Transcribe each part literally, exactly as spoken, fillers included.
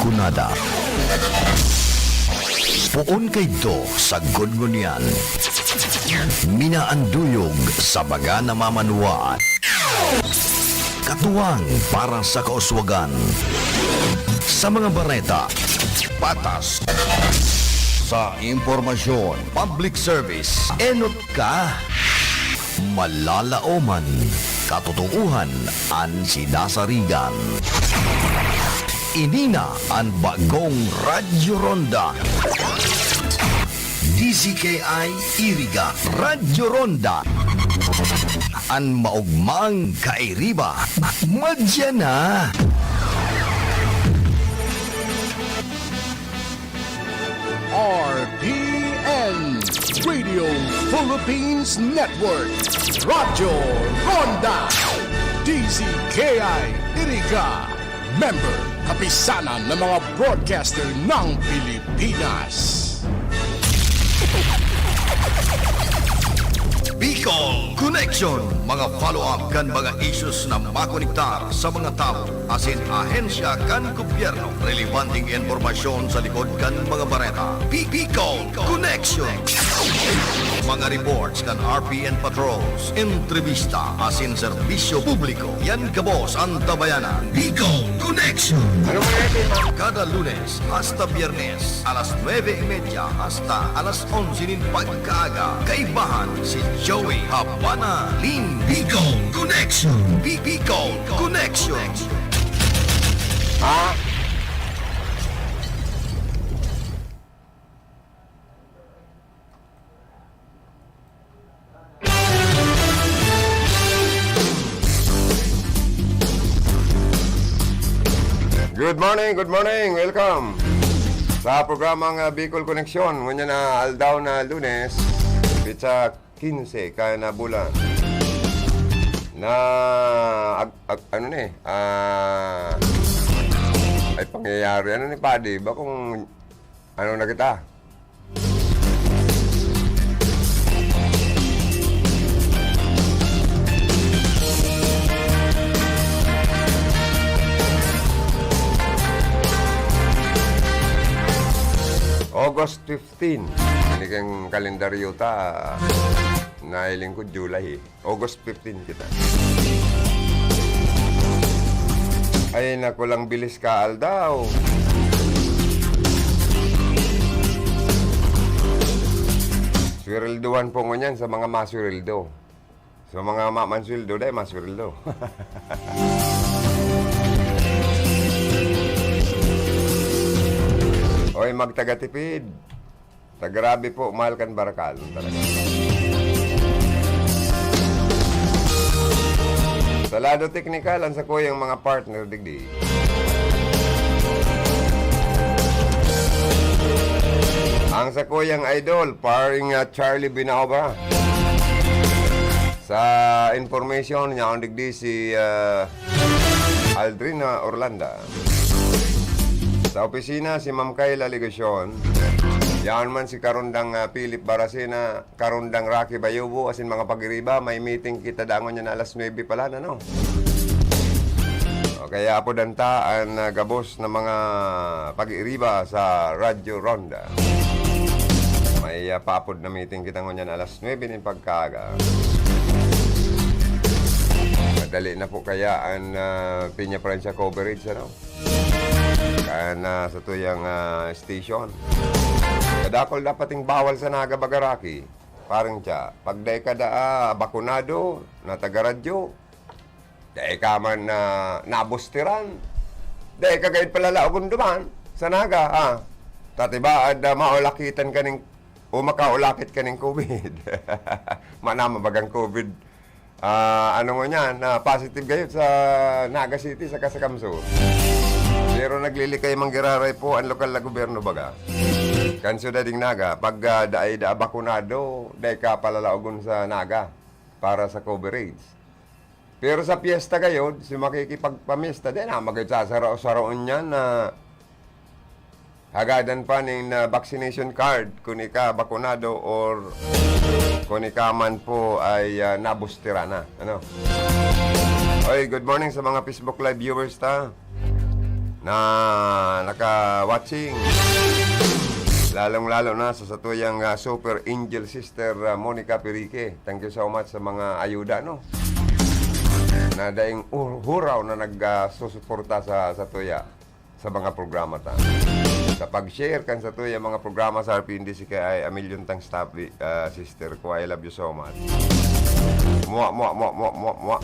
Nada. Poon kaidto sa Gudngon Yan. Minaanduyog sa baga na mamanwaan. Katuwang para sa kauswagan. Sa mga bareta, patas. Sa impormasyon, public service, enot ka. Malalaoman, katotoohan an sidasarigan. Ini na an bagong Radyo Ronda. D Z K I Iriga, Radyo Ronda. An maogmang kairiba, madya na. R P N, Radio Philippines Network, Radyo Ronda, D Z K I Iriga, member, kapisanan ng mga broadcaster ng Pilipinas. Bicol Connection, mga follow-up kan mga issues na makonektar sa mga tawo asin ahensya kan gobyerno. Relebanteng impormasyon sa likod kan mga bareta. Bicol Connection. Mga reports kan R P N patrols, entrevista asin serbisyo publiko. Yan gabos an tabayanan. Bicol Connection. Kada Lunes hasta Biyernes, alas nuebe y media hasta alas onse nin pagkaaga. Kaibahan si Joey Habana Lim. Bicol Connection. Bi- Bicol Connection. Good morning, good morning. Welcome sa programang, ah, Bicol Connection. Ngunyan na aldaw na Lunes, petsa quince kan bulan na ag-, ag-, ano ni, ah, ay pangyayari. Ano ni, Padi? Ba kung ano na kita? August fifteen. Ini kan kalendaryo ta, nahiling ko July eh. August fifteen kita. Ay, naku, lang bilis ka, aldaw. Sweldohan po ngunyan sa mga masweldo. Sa mga ma-, mansweldo, dai masweldo. Oy, magtagatipid. Ta grabe po, mahal kan barakal, talaga. Sa lado teknikal, ang sakuyang mga partner digdi. Ang sakuyang idol, paring, ah, Charlie Binaoba. Sa information niya, ang digdi si, ah, Aldrin, ah, Orlanda. Sa opisina, si Ma'am Kayla Legacion. Yaon man si Karundang, ah, Philip Baracena, Karundang Rocky Bayubo, asin mga pag-iriba, may meeting kita dangon niya na alas nuebe pala na, no? O kaya apodan ta an, ah, gabos na mga pag-iriba sa Radyo Ronda. May, ah, paapod na meeting kita ngunyan alas nuebe nin pagkaaga. Madali na po kaya an, ah, Peña Francia coverage, ano? Kan, ah, sa tuyang, ah, station. Kadakol dapat yung bawal sa Naga baga, Rocky. Parang siya, pag dai ka daa bakunado na taga-radyo, dai ka man na nabustiran, dai ka gayod palalaogon duman sa Naga, ah. Tatibaad na maulakitan ka ning, o makaulakit ka ning covid. Manama bagang covid. Ah, ano ngunyan, na positive gayod sa Naga City saka sa Kamsur. Pero naglilikay man giraray po ang lokal na gobyerno baga. Kan syudad ding Naga, pag, ah, dai daa bakunado, dai ka palalaogon sa Naga para sa coverage. Pero sa piyesta gayod, si makikipagpamiyesta, dai na magad sasarao-saraon niyan na hagadan pa nin, ah, vaccination card kun ika bakunado or kun ika man po ay, ah, nabustiran na, ano? Oy, good morning sa mga Facebook Live viewers ta na naka watching. Lalong-lalo na sa satuyang, ah, super angel sister, ah, Monica Pirique. Thank you so much sa mga ayuda, no? Na daing ur-, huraw na nag, ah, susuporta sa, satuya, sa mga programa ta. Sa pag-share kan satuya mga programa sa R P N D C K I, a million thanks, Tabi, ah, sister ko. I love you so much. Mwa, mwa, mwa, mwa, mwa, mwa.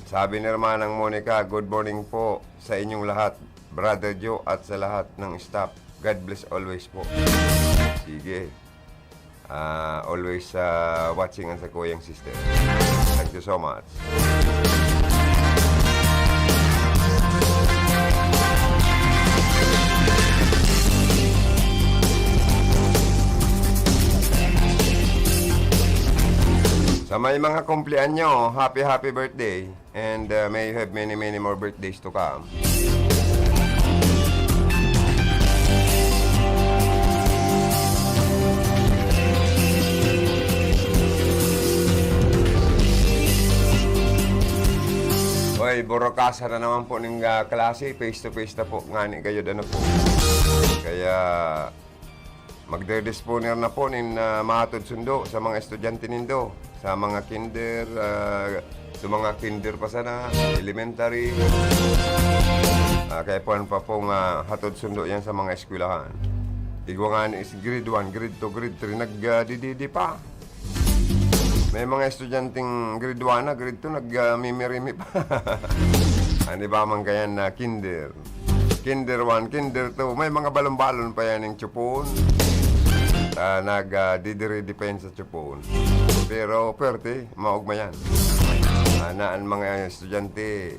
Sabi ni Hermanang Monica, "Good morning po sa inyong lahat, Brother Joe, at sa lahat ng staff. God bless always po." Sige. Ah, always, ah, watching ang sakuyang sister. Thank you so much. Sa may mga kumpleanyo, happy, happy birthday. And, uh, may you have many, many more birthdays to come. Oy, burukasan na naman po ning, ah, klase, face to face na po. Ngani kayo, ano po. Kaya, magdedisponer na po nin, ah, mahatod sundo sa mga estudyante nindo, sa mga kinder, ah, sa mga kinder pa sana, elementary. Ah, kaya po, ano pa pong, ah, hatod sundo yan sa mga eskwelahan. Igwa nga ni is grade one, grade two, grade three, nag, ah, dididi pa. May mga estudyanteng grade one na, grade two, nag, ah, mimirimi pa. Ano ba man kayan na kinder? Kinder one, kinder two, may mga balon-balon pa yan yung tsupon. Ah, nag, ah, didiri-depensa tsupon. Pero, pwerte, maogma yan. Ah, na ang mga estudyante,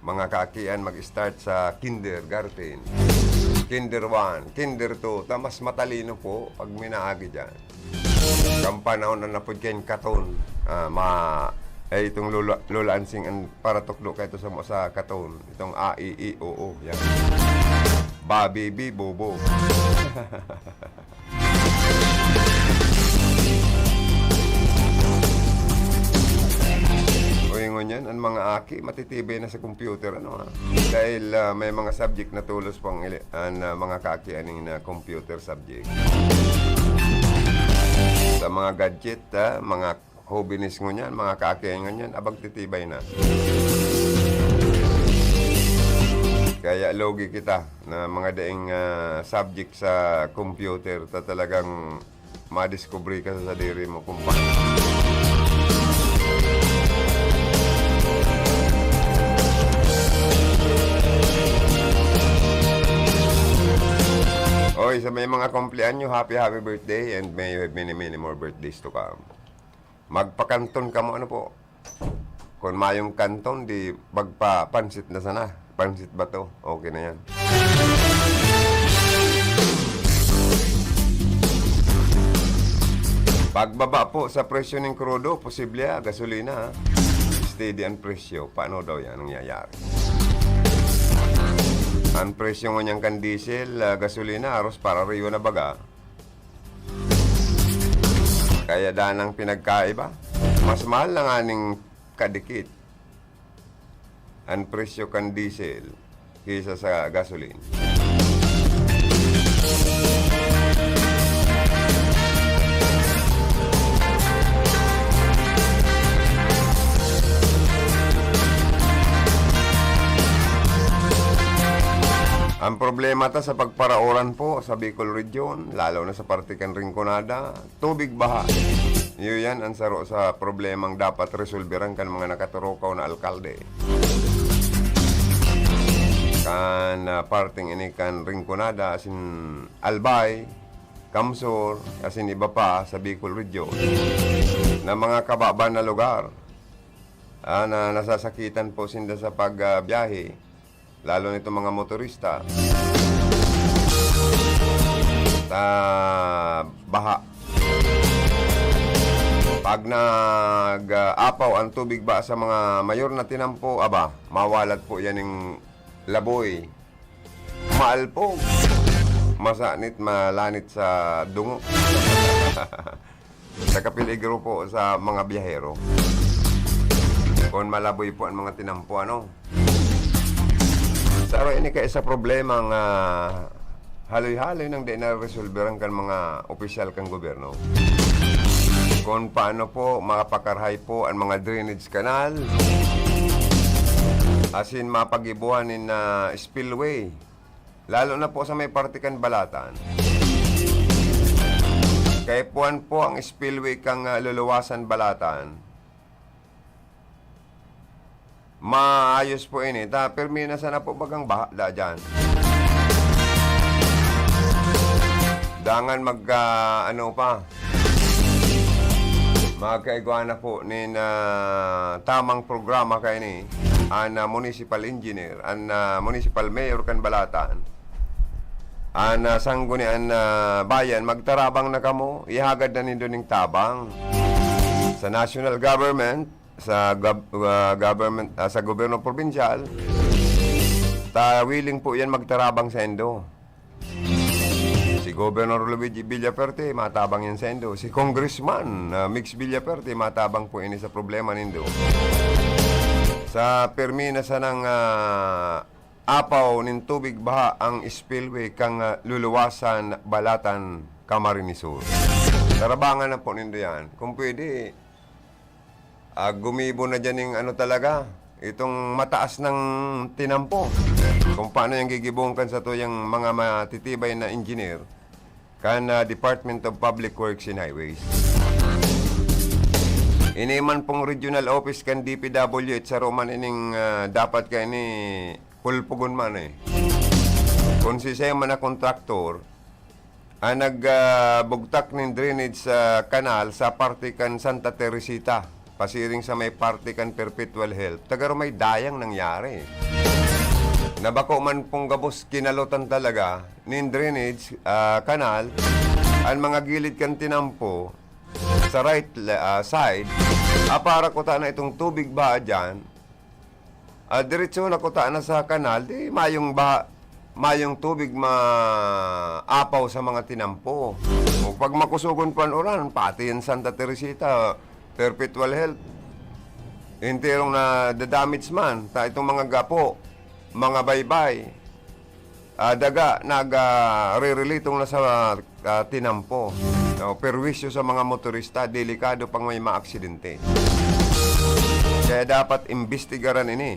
mga kaakian, mag-start sa kindergarten. Kinder one, kinder two, ta mas matalino po pag minaagi dyan. Kan panahon na napod kain katon, ah, ma-, eh, itong Lola, Lola Ansing ang paratukdo kaito sa, sa katon. Itong A, I, I, O, O, yan. Ba, bi, bi, bo, bo. Uy, ngunyan, ang mga aki, matitibay na sa computer, ano, ha? Dahil, ah, may mga subject na tulos pang ili-, an, ah, mga kaki aning na computer subject. Sa mga gadget, ah, mga hobbies ngunyan, mga kaki ngunyan, abang titibay na. Kaya lugi kita na mga daing, ah, subject sa computer ta talagang madiskubre ka sa sadiri mo kung paano. Oy, sa may mga kumpleanyo, happy, happy birthday and may you have many, many more birthdays to come. Magpakanton kamo, ano po? Kun mayong kanton, di magpapansit na sana. Pansit ba to? Okay na yan. Pagbaba po sa presyo ng krudo, posible, ah, gasolina, ah. Steady ang presyo. Paano daw yan nangyayari? Ang presyo ngunyan kan diesel, ah, gasolina, aros para riyo na baga. Kaya danang pinagkaiba. Mas mahal na nga ning kadikit ang presyo kan diesel kaysa sa gasoline. Ang problema ta sa pagparaoran po sa Bicol Region, lalo na sa parte kan Rinconada, tubig baha. Iyo yan ang saro sa problemang dapat resolberan kan mga nakaturukaw na alkalde. Kan, ah, parteng ini kan Rinconada, asin Albay, Kamsur, asin iba pa sa Bicol Region, na mga kababa na lugar, ah, na nasasakitan po sinda sa pag, ah, biyahe. Lalo nitong mga motorista. Ta baha. Pag nag, ah, apaw ang tubig ba sa mga mayor na tinampo, aba, mawalat po yan yung laboy. Maalpog. Masanit, malanit sa dungo. Nakapeligro po sa mga biyahero. Kung malaboy po ang mga tinampo, ano? Saro ini kaisa problema nga haloy-haloy nang di naresolberan kan mga opisyal kan gobyerno. Kung paano po mapakarahay po ang mga drainage canal, asin mapagibuhan nin, ah, spillway, lalo na po sa may parte kan Balatan. Kaipuhan po ang spillway kan, ah, Luluwasan, Balatan. Maayos po ini. Ta, pirmi na sana po bagang baha da dyan. Dangan mag, ah, ano pa, magkaigwa na po nin, ah, tamang programa kaini an, ah, municipal engineer, an, ah, municipal mayor kan Balatan, an, ah, sanggunian na bayan, magtarabang na kamo, ihagad na nindo ning tabang sa national government, sa gov-, ah, government, ah, sa gobyerno probinsyal, ta willing po yan magtarabang saindo. Si Governor Luigi Villafuerte, matabang yan saindo. Si Congressman, ah, Mix Villafuerte, matabang po ini sa problema nindo. Sa pirmi na sanang, ah, apaw nin tubig baha ang spillway kan, ah, Luluwasan, Balatan, Camarines Sur. Tarabangan na po nindo yan. Kung pwede, ah, gumibo na dyan yung ano talaga, itong mataas ng tinampo. Kung paano yung gigibohon kan satuyang mga matitibay na engineer kan, ah, Department of Public Works and Highways. Ini man pong regional office kan D P W H, saro man ining, ah, dapat kaini pulpugon man eh. Kung siisay man na kontraktor, ang nag, ah, bugtak nin drainage sa kanal sa parte kan Santa Teresita, pasiring sa may parte kan Perpetual Health, taga rumay dayang nangyari. Nabako man pong gabos kinalotan talaga nin drainage, ah, kanal, ang mga gilid kan tinampo sa right, ah, side, apara ko ta na itong tubig ba dyan, ah, diretso na kuta na sa kanal, di mayong baha, mayong tubig maapaw sa mga tinampo. O pag makusogon pa an uran, pati yan Santa Teresita, Perpetual Health, enterong nadadamage man. Ta itong mga gapo, mga baybay, ah, daga, nag, ah, rirelitong na sa, ah, tinampo. No, perwisyo sa mga motorista, delikado pang may maaksidente. Kaya dapat imbestigaran ini.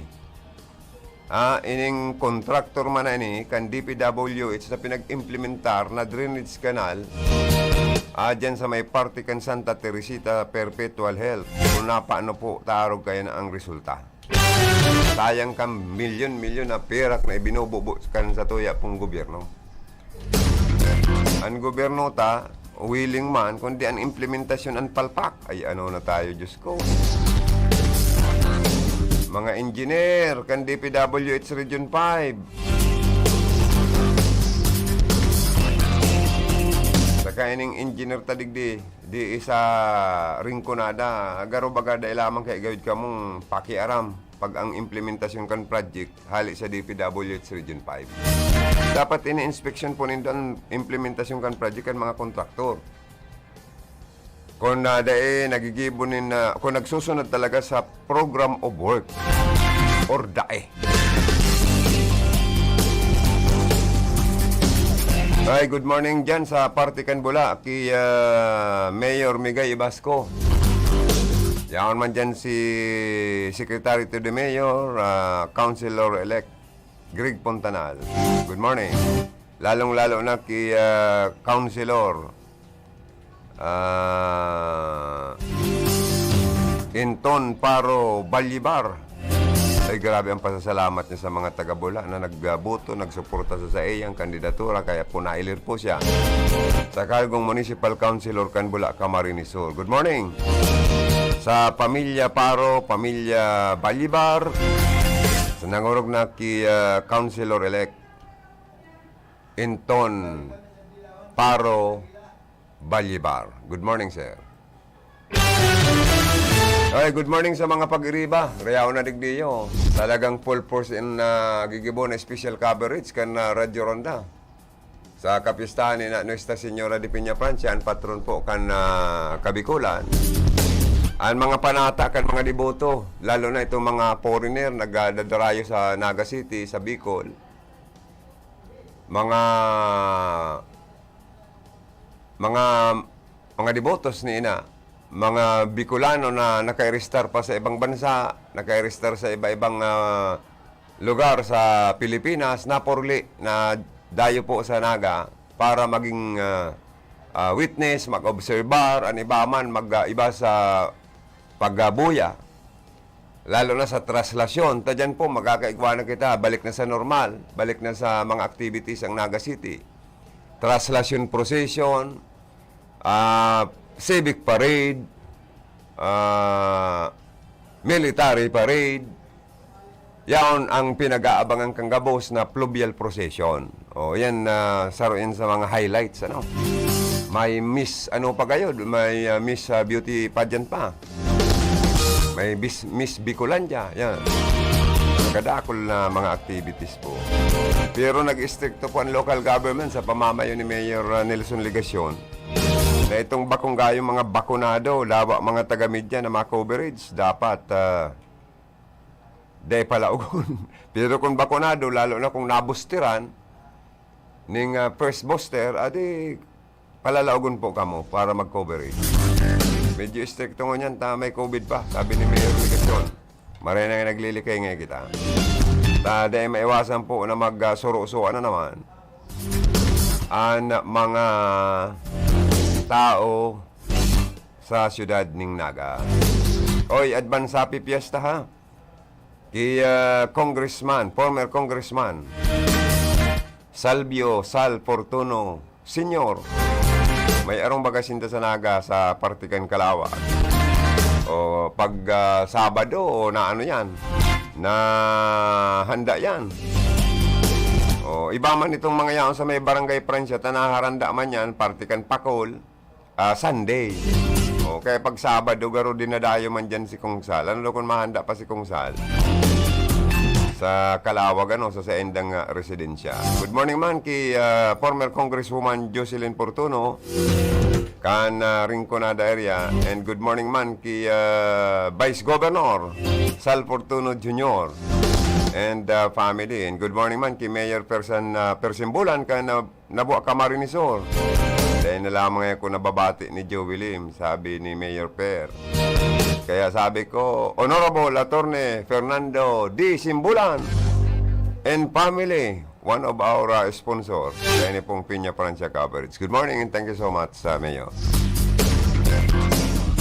Ah, ining kontraktor man na ini, kan D P W H na pinag-implementar na drainage canal, ah, dyan sa may parte kan Santa Teresita Perpetual Health. Kung napaano po, tarog kayo na ang resulta. Sayang kan milyon-milyon na perak na ibinububo kan satuya pong gobyerno. An gobyerno ta, willing man, kundi an implementasyon an palpak. Ay, ano na tayo, Diyos ko. Mga engineer kan D P W H Region five. Saka ining engineer ta digdi, di isa Rinconada, garo baga dai lamang kay gawid kamong pakiaram pag ang implementasyon kan project hali sa D P W H Region five. Dapat ini-inspeksyon po nindo ang implementasyon kan project kan mga kontraktor. Kung na dai nagigibo nin, ah, kung nagsusunod talaga sa program of work or dae. Ay, good morning dyan sa parte kan Bula, ki, ah, Mayor Migay Ibasco. Yaon man dyan si Secretary to the Mayor, ah, Councilor-elect Greg Pontanal. Good morning. Lalong-lalo na ki, ah, Councilor, ah, Inton Paro Ballibar. Ay, grabe ang pasasalamat niya sa mga taga-Bula na nagboto, nagsuporta sa saiyang kandidatura, kaya po nailir po siya sa kargong Municipal Councilor kan Bula, Camarines Sur. Good morning sa pamilya Paro, pamilya Ballibar, sa nangorog na ki, ah, Councilor-elect Inton Paro Ballibar. Good morning, sir. Ay, good morning sa mga pag-iriba. Reao na digdiyo. Talagang full force in, ah, gigibo na special coverage kan, ah, Radyo Ronda. Sa kapistahan ni na Nuestra Señora de Peñafrancia, ang patron po kan, ah, Kabikulan. Ang mga panata kan mga deboto, lalo na itong mga foreigner nagdadarayo sa Naga City, sa Bicol, mga, mga, mga debotos ni ina, mga Bicolano na nakairistar pa sa ibang bansa, nakairistar sa iba-ibang, ah, lugar sa Pilipinas, napurli na dayo po sa Naga para maging, ah, ah, witness, mag-obserbar, an iba man mag, ah, iba sa pagbuya. Lalo na sa traslasyon, ta diyan po magkakaigwa na kita, balik na sa normal, balik na sa mga activities ang Naga City. Traslasyon procession, ah, civic parade, ah, military parade. Yaon ang pinag-aabangan kan gabos na fluvial procession. O, yan, ah, saro yan sa mga highlights, ano. May Miss, ano pa gayod? May, ah, Miss, ah, Beauty Pageant pa. May bis-, Miss Bicolandia, yan. Kadakol na mga activities po. Pero nag-istrikto po ang local government sa pamamayo ni Mayor, ah, Nelson Legacion na itong bakong gayong mga bakunado, lawa mga taga-media na mga coverage, dapat, ah, dai palaogon. Pero kung bakunado, lalo na kung nabusteran ning, ah, first booster, adi, palalaogon po kamo para mag-coverage. Medyo istrikto ngunyan ta may covid pa, sabi ni Mayor Legacion. Maray na nga naglilikay nga kita. Ta, dai maiwasan po na mag, ah, suro-suan na naman an mga tao sa siyudad ning Naga. Oy, advance happy fiesta, ha? Ki, ah, Congressman, former Congressman, Salvio Sal Fortuno Senior. May arong baga sinda sa Naga sa parte kan Calauag. O, pag, ah, Sabado, o na ano yan, na handa yan. O, iba man itong mga yaon sa may Barangay Francia, ta naharanda man yan, parte kan Pacol, ah, Sunday. O, kaya pag Sabado, garo dinadayo man dyan si Kong Sal. Ano daw kung mahanda pa si Kong Sal? Sa Calauag, ano, sa saindang, ah, residensya. Good morning man ki, ah, former Congresswoman Jocelyn Fortuno, kan, ah, Rinconada area. And good morning man ki, ah, Vice Governor Sal Fortuno Junior and, ah, family. And good morning man ki Mayor Persan, ah, Persimbulan, kan, ah, Nabua Camarines Sur. Dai na lamang ako nababati ni Joey Lim, sabi ni Mayor Per. Kaya sabi ko, Honorable Attorney Fernando D. Simbulan and family, one of our, uh, sponsor, sa ini pong Piña Francia coverage. Good morning and thank you so much, uh, Mayor.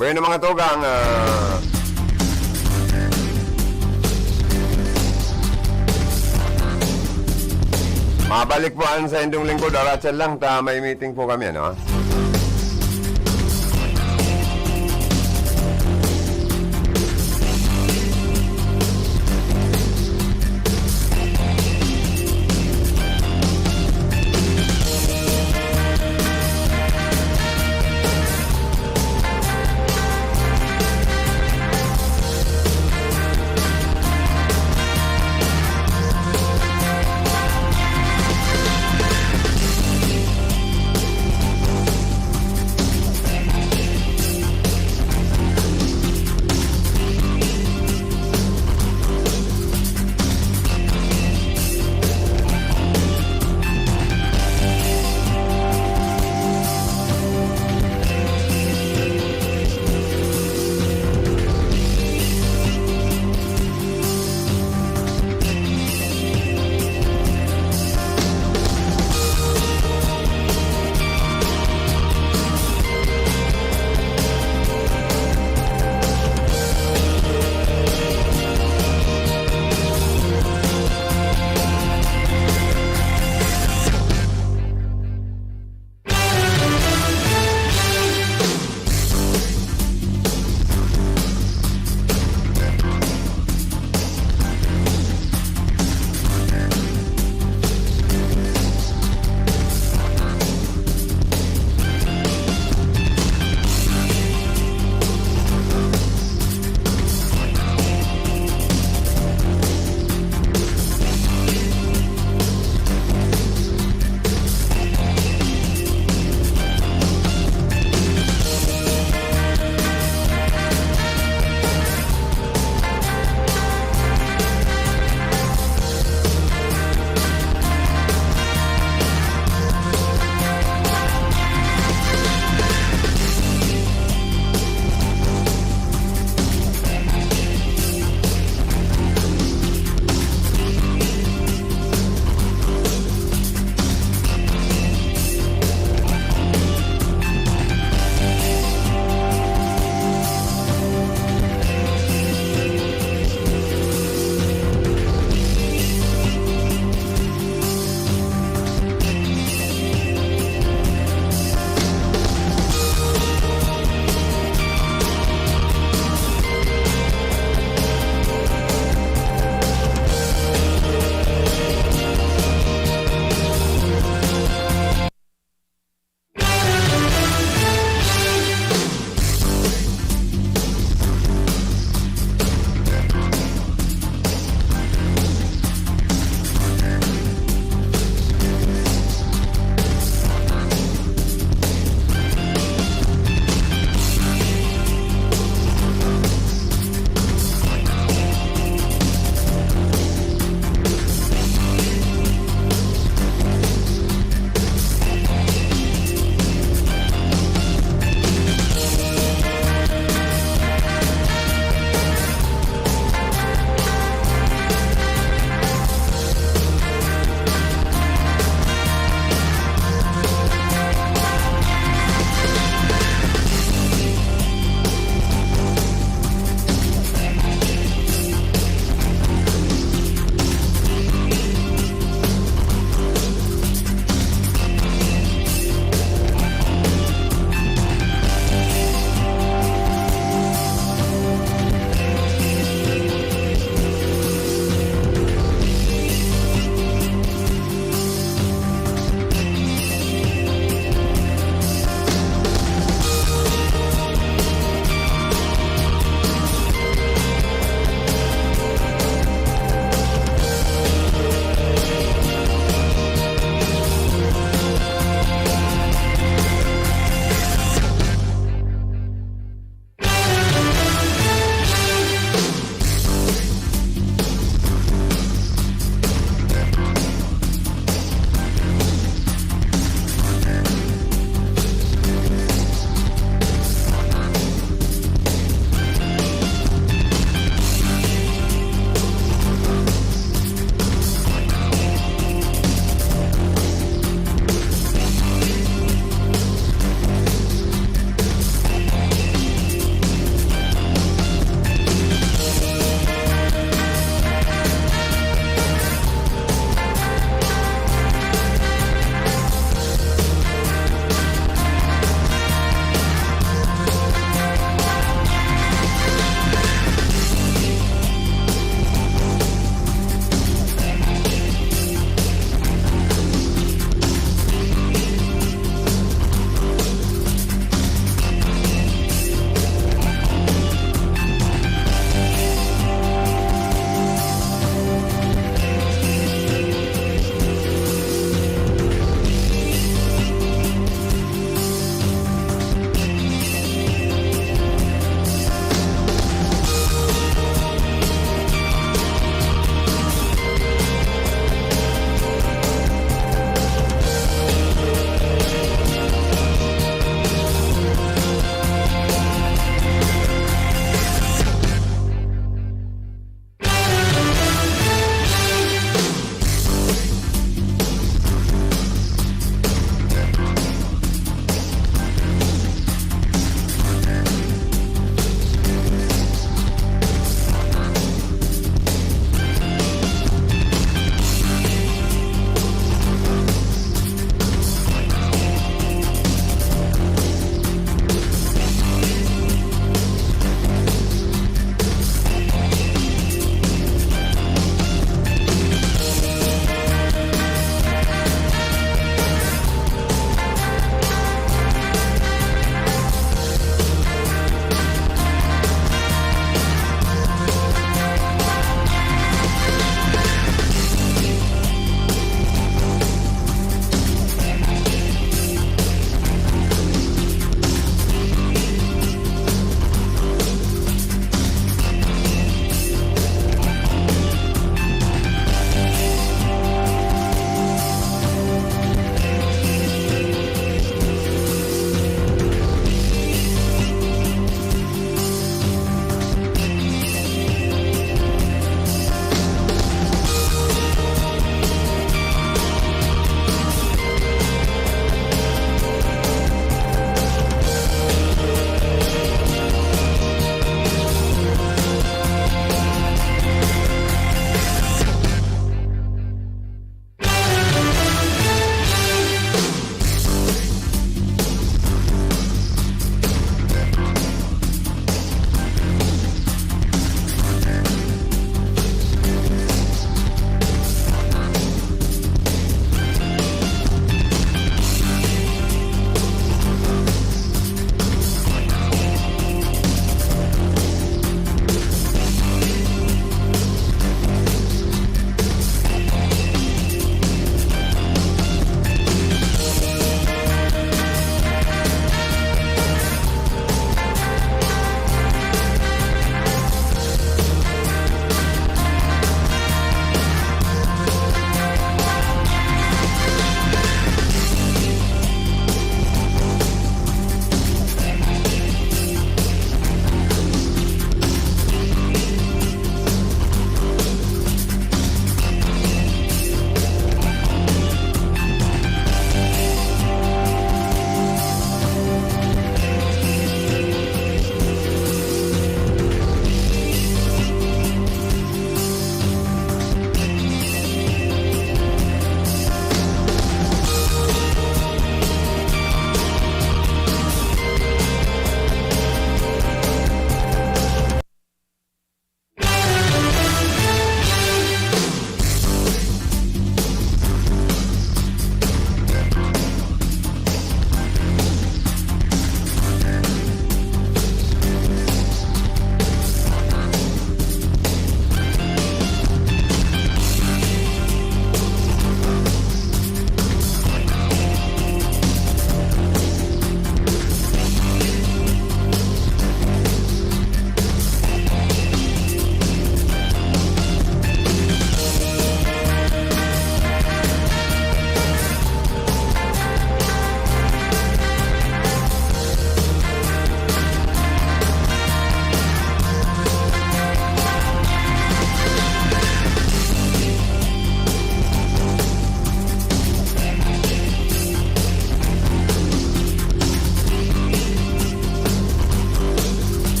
Bueno, mga tugang, ah, mabalik po ang sa indong lingkod. Aratsan lang, ta may meeting po kami, ano?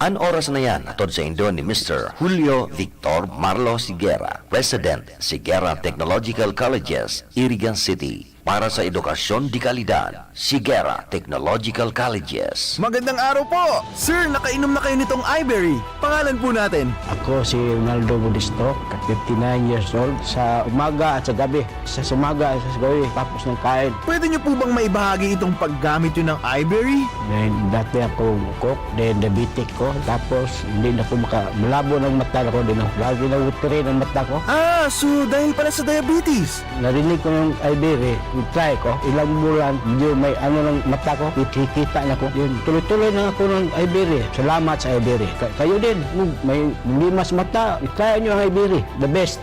An oras na yan hatod saindo ni Mister Julio Victor Marlo Sigera, President, Sigera Technological Colleges, Iriga City. Para sa edukasyon de kalidad, Sigera Technological Colleges. Magandang araw po! Sir, nakainom na kayo nitong Iberry? Pangalan po natin. Ako si Ronaldo Modesto, fifty-nine years old. Sa umaga at sa gabi, sa umaga at sa gabi, tapos ng kain. Pwede niyo po bang maibahagi itong paggamit niyo ng Iberry? Then, dati akong cook, then diabetic ko. Tapos, hindi na ko maka-, malabo ng mata ko, din ako. Lagi na watery ang mata ko. Ah, so dahil pala sa diabetes? Narinig ko yung Iberry, try ko, ilang bulan, medyo may ano ng mata ko, kikita na ko. Yun, tuloy-tuloy na ako ng Iberry. Salamat sa Iberry. Ka-, kayo din, kung may problema sa mata, try nyo ang Iberry. The best.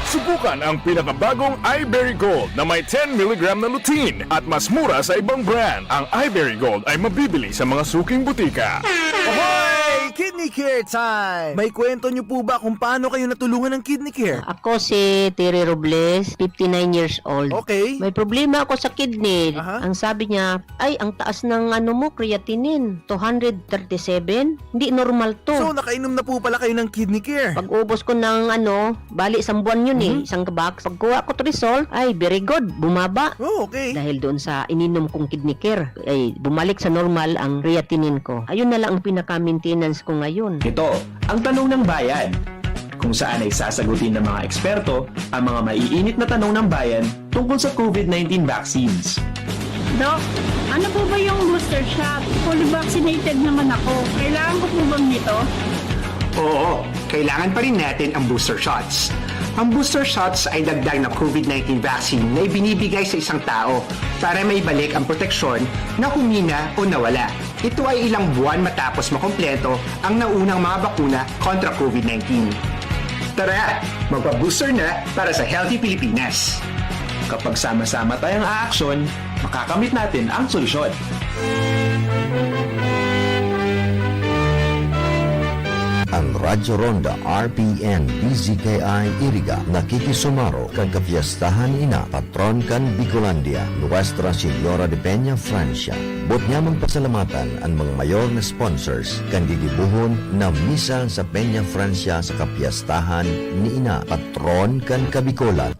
Subukan ang pinakabagong Iberry Gold na may ten milligram na lutein at mas mura sa ibang brand. Ang Iberry Gold ay mabibili sa mga suking butika. Hoy! Kidney Care Time! May kwento niyo po ba kung paano kayo natulungan ng Kidney Care? Ako si Terry Robles, fifty-nine years old. Okay. May problema ako sa kidney. Aha. Ang sabi niya, "Ay, ang taas ng ano mo, creatinine, two hundred thirty-seven. Hindi normal to." So, nakainom na po pala kayo ng Kidney Care? Pag-ubos ko ng ano, bali isang buwan yun eh, Mhm. isang box. Pagkuha ko Trisol, ay, very good, bumaba. Oh, okay. Dahil doon sa ininom kong Kidney Care, ay, bumalik sa normal ang creatinine ko. Ayun na lang ang pinaka-maintenance ko ngayon. Ito ang Tanong ng Bayan, kung saan ay sasagutin ng mga eksperto ang mga maiinit na tanong ng bayan tungkol sa covid nineteen vaccines. Doc, ano po ba yung booster shot? Fully vaccinated naman ako. Kailangan ko po bang nito? Oo, kailangan pa rin natin ang booster shots. Ang booster shots ay dagdag na covid nineteen vaccine na ibinibigay sa isang tao para maibalik ang proteksyon na humina o nawala. Ito ay ilang buwan matapos makompleto ang naunang mga bakuna kontra covid nineteen. Tara, magpa-booster na para sa healthy Pilipinas! Kapag sama-sama tayong aaksyon, makakamit natin ang solusyon. An Radyo Ronda R P N D Z K I Iriga nakikisumaro kan kapyestahan ni Ina, patron kan Bicolandia, Nuestra Señora de Peña, Francia. Boot niya magpasalamatan an mga mayor na sponsors kan gigibohon na misa sa Peña Francia sa kapyestahan ni Ina, patron kan Kabicolan.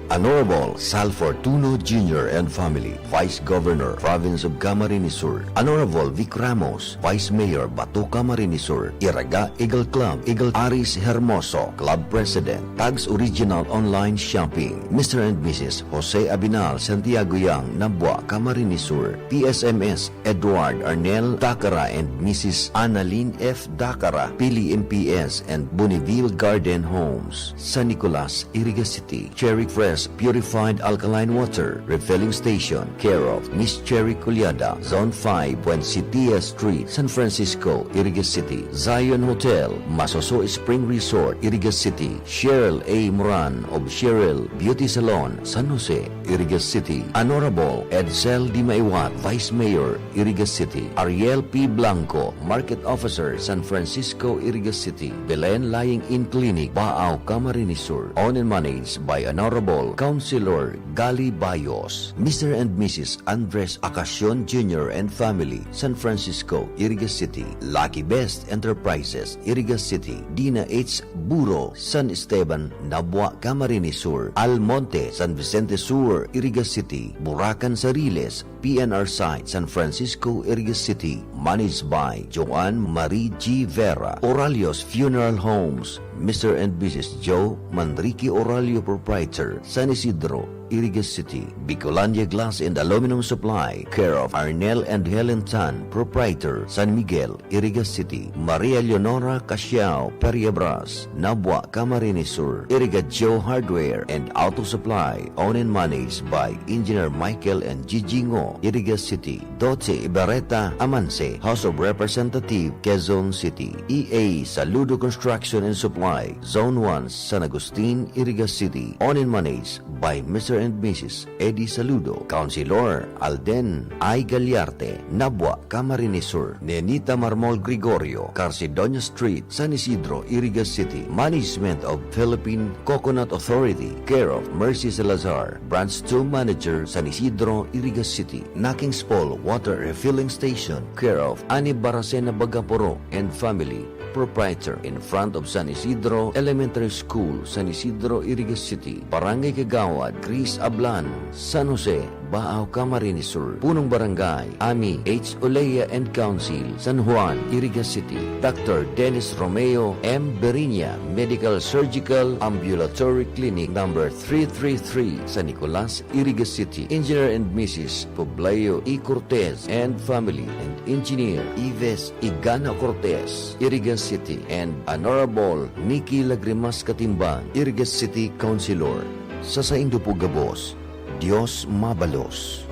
Honorable Sal Fortuno Junior and family, Vice Governor, Province of Camarines Sur. Honorable Vic Ramos, Vice Mayor, Bato, Camarines Sur. Iraga Eagle Club, Eagle Aris Hermoso, Club President. Tags Original Online Shopping, Mister and Missus Jose Abinal Santiago Yang, Nabua, Camarines Sur. P S M S, Edward Arnel Dacara and Missus Annalyn F Dacara, Pili M P S and Boniville Garden Homes, San Nicolas, Iriga City. Cherry Fresh Purified Alkaline Water Refilling Station, care of Miss Cherry Culiada, Zone five, Buensitia Street, San Francisco, Iriga City. Zion Hotel, Masoso Spring Resort, Iriga City. Cheryl A Moran of Cheryl Beauty Salon, San Jose, Iriga City. Honorable Edsel Dimaiwat, Vice Mayor, Iriga City. Ariel P Blanco, Market Officer, San Francisco, Iriga City. Belen Lying-in Clinic, Baao, Camarines Sur. Owned and managed by Honorable Councilor Gali Bayos. Mister and Missus Andres Acacion Junior and family, San Francisco, Iriga City. Lucky Best Enterprises, Iriga City. Dina H Buro, San Esteban, Nabua, Camarines Sur. Almonte, San Vicente Sur, Iriga City. Buracan Sariles, P N R Site, San Francisco, Iriga City. Managed by Joanne Marie G Vera. Oralios Funeral Homes, Mister and Missus Joe Manrique Oralio, Proprietor, San Isidro, Iriga City. Bicolandia Glass and Aluminum Supply, care of Arnel and Helen Tan, Proprietor, San Miguel, Iriga City. Maria Leonora Casiao Periabras, Nabua, Camarines Sur. Iriga Joe Hardware and Auto Supply, owned and managed by Engineer Michael and Gigi Ngo, Iriga City. Doce Ibarreta Amanse, House of Representative, Quezon City. E A Saludo Construction and Supply, Zone one, San Agustin, Iriga City. Owned and managed by Mister and Missus Eddie Saludo, Councilor Alden I. Gallarte, Nabua, Camarines Sur, Nenita Marmol Gregorio, Carcedonia Street, San Isidro, Iriga City. Management of Philippine Coconut Authority, care of Mercy Salazar, Branch two Manager, San Isidro, Iriga City. Nakings Paul Water Refilling Station, care of Ani Baracena Bagaporo and family, proprietor, in front of San Isidro Elementary School, San Isidro, Iriga City. Barangay Kagawad Chris Ablan, San Jose, Baao, Camarines Sur. Punong Barangay Ami H. Olea and Council, San Juan, Iriga City. Doctor Dennis Romeo M. Berinia, Medical Surgical Ambulatory Clinic number three three three, San Nicolas, Iriga City. Engineer and Missus Publio E. Cortez and family, and Engineer Ives Igana Cortez, Iriga City, and Honorable Nikki Lagrimas Katimbang, Iriga City Councilor. Sa saindo po gabos, Dios mabalos.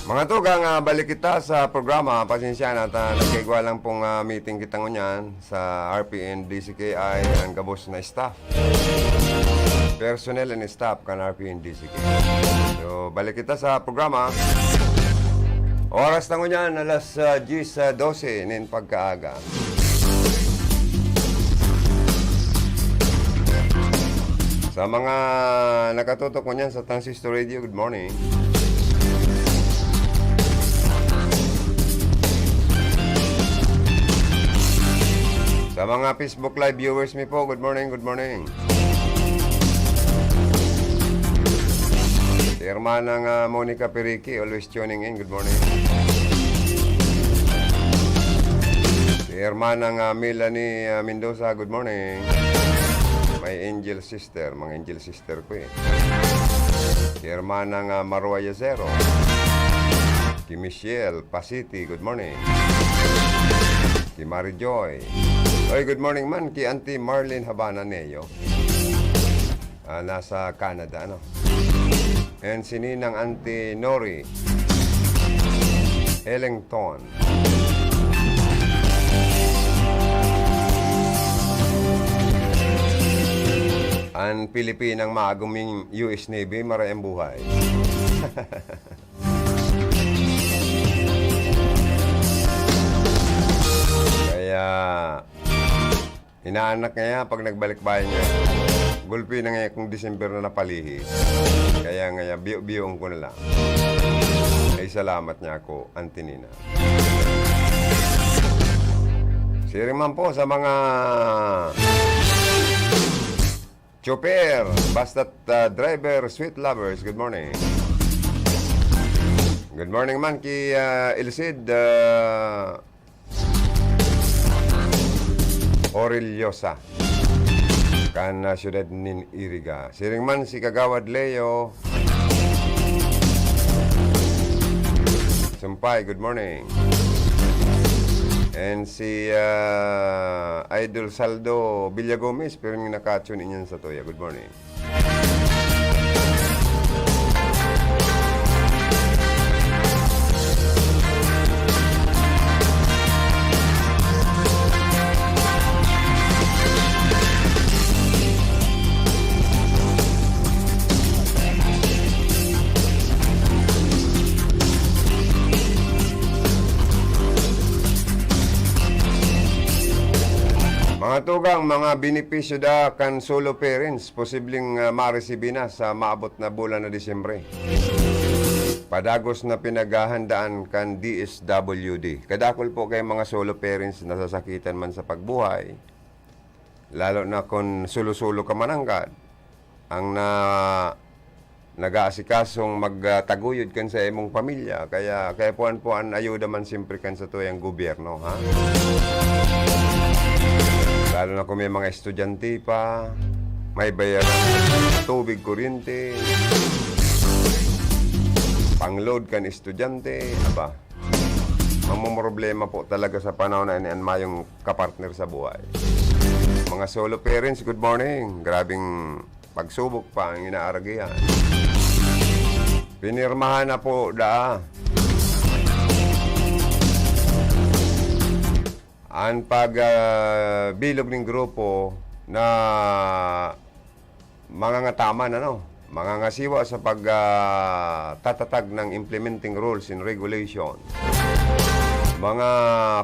Mga tugang, ah, balik kita sa programa. Pasensya na, ta, nagkaigwa lang pong, ah, meeting kita ngunyan sa R P N D C K I, ang gabos na staff. Personnel and staff kan R P N D C K I. So, balik kita sa programa. Oras na ngunyan, alas, ah, diyes, ah, dose nin pagkaaga. Sa mga nakatutok ngunyan sa Transistor Radio, good morning. Sa mga Facebook Live viewers mi po, good morning, good morning. Si Hermanang, ah, Monica Perique, always tuning in. Good morning. Si Hermanang, ah, Melanie, ah, Mendoza, good morning. My angel sister, mga angel sister ko eh. Si Hermanang, ah, Marua Yacero. Ki Michelle Pasiti, good morning. Ki Mary Joy. Oy, good morning man ki Auntie Marlene Habana Neo. Ah, nasa Canada, ano? And si Ninang Auntie Nori Ellington. An Pilipinang maagom nin U S Navy, maray an buhay. Kaya, inaanak niya, pag nagbalik bahay niya, gulpi na niya kung December na napalihis. Kaya nga, biyo-biyoon ko na lang. Ay, salamat niya ako, Auntie Nina. Siring man po sa mga chopper, basta't, ah, driver, sweet lovers, good morning. Good morning man ki, ah, Ilcid, ah, Orellosa, kan, ah, siyudad nin Iriga. Siring man si Kagawad Leo Sumpay, good morning. And si, ah, Idol Saldo Villagomez, pero yung naka-tune in yan sa Toya. Good morning. Mga tugang, mga benepisyo da kan solo parents, posibleng, ah, maresibi na sa maabot na bulan na Disyembre. Padagos na pinaghahandaan kan D S W D. Kadakul po kay mga solo parents nasasakitan man sa pagbuhay, lalo na kun solo-solo ka mananggad. Ang na, nag-aasikasong magtaguyod kan sa imong pamilya, kaya, kaya puan-puan ayuda man siyempre kan satuyang gobyerno, ha? Lalo na kung may mga estudyante pa, may bayaran tubig, kuryente, pang-load kan estudyante, aba, mamomroblema po talaga sa panahon na ini an mayong kapartner sa buhay. Mga solo parents, good morning. Grabing pagsubok pa ang inaaragihan. Pinirmahan na po daa an pag, ah, bilog ning grupo na mangangataman, ano, mangangasiwa sa pag, ah, tatatag ng implementing rules and regulation, mga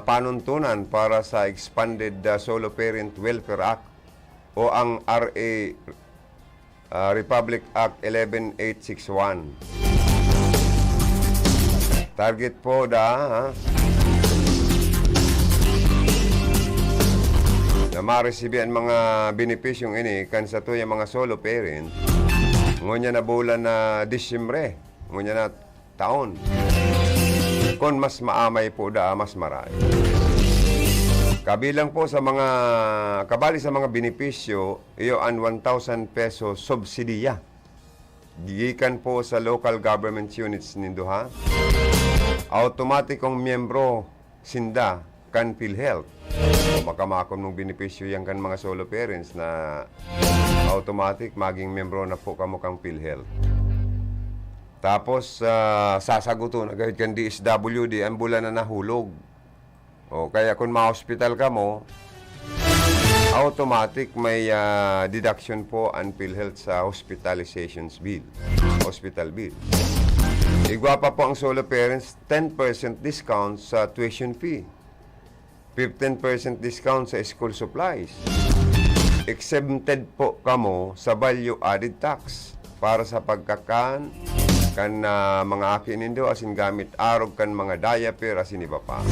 panuntunan para sa Expanded, ah, Solo Parent Welfare Act o ang R A, ah, Republic Act eleven eight six one. Target po da, ha? Na maresibi an mga benepisyong ini kan satuyang mga solo parent, ngunyan na bulan na Disyembre, ngunyan na taon. Kun mas maamay po da, mas maray. Kabilang po sa mga, kabali sa mga benepisyo, iyo an one thousand peso subsidiya gikan po sa local government units nindo, ha? Automatikong miyembro sinda kan PhilHealth. Makamakon mong benepisyo yan kan mga solo parents na automatic maging miyembro na po kamo kang PhilHealth. Tapos, ah, sasaguton na gayud kan D S W D ang bulan na nahulog. O kaya kung ma-hospital kamo, automatic may, ah, deduction po ang PhilHealth sa hospitalizations bill, hospital bill. Igwa pa po ang solo parents, ten percent discount sa tuition fee, fifteen percent discount sa school supplies. Exempted po kamo sa value added tax para sa pagkakan kan, ah, mga aki nindo asin gamit arog kan mga diaper asin iba pa.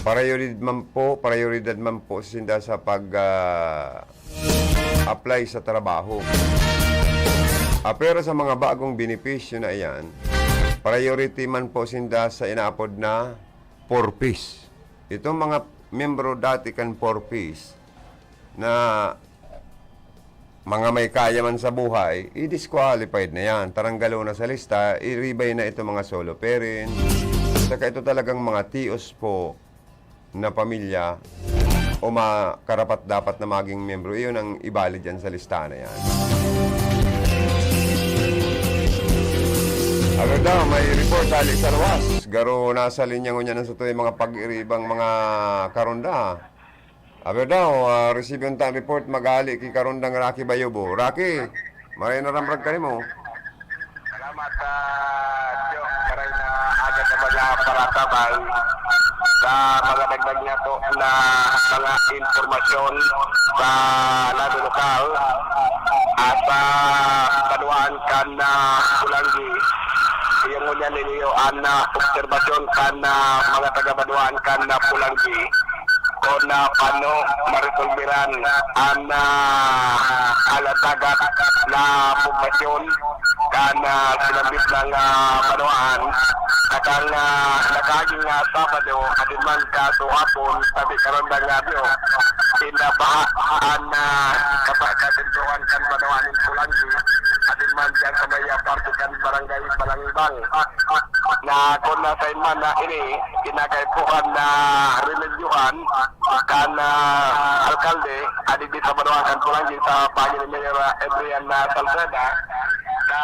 Prayoridad man po, prayoridad man po sinda sa pag, ah, apply sa trabaho. Ah, pero sa mga bagong benepisyo na iyan, priority man po sinda sa inaapod na four Ps. Itong mga miyembro dati kan four Ps na mga may kaya man sa buhay, i-disqualified na yan. Taranggalon na sa lista, iribay na itong mga solo parent. Saka ito talagang mga tios po na pamilya o ma-, karapat-dapat na maging miyembro, iyon ang ibali dyan sa listahan na yan. Ano daw, may report hali sa luwas. Garo nasa linya ngunyan ang satuyang mga pag-iribang mga karonda. Abi daw, ah, resibi unta an report, maghali ki karondang Rocky Bayobo. Rocky, maray na ramrag kanimo. Salamat, ah, Jo. Maray na aga sa mga paratabang sa mga nagmagyato na mga impormasyon sa lado lokal at sa banwaan kan, ah, Pulanggi. Iyo ngunyan ninyo an, ah, obserbasyon kan, ah, mga taga-banwaan kan, ah, Pulanggi. Kun, ah, paano maresolberan an, ah, alatagat na poblasyon kan, ah, sinambit na, ah, banwaan, takang, ah, nakaaging, ah, Sabado, asin man kasuhapon, sabi karon na nga, Dio, pinabaha an, ah, kaba-, kasentrohan kan banwaan nin Pulanggi, asin man diyan sa may, ah, parte kan Barangay Balangbang. Na kun nasa man na ini, kinakaipuhan na remedyohan kan, ah, alkalde, adigdi sa banwaan kan Pulanggi sa paagi ni Mayor, ah, Adrian, ah, Salceda, na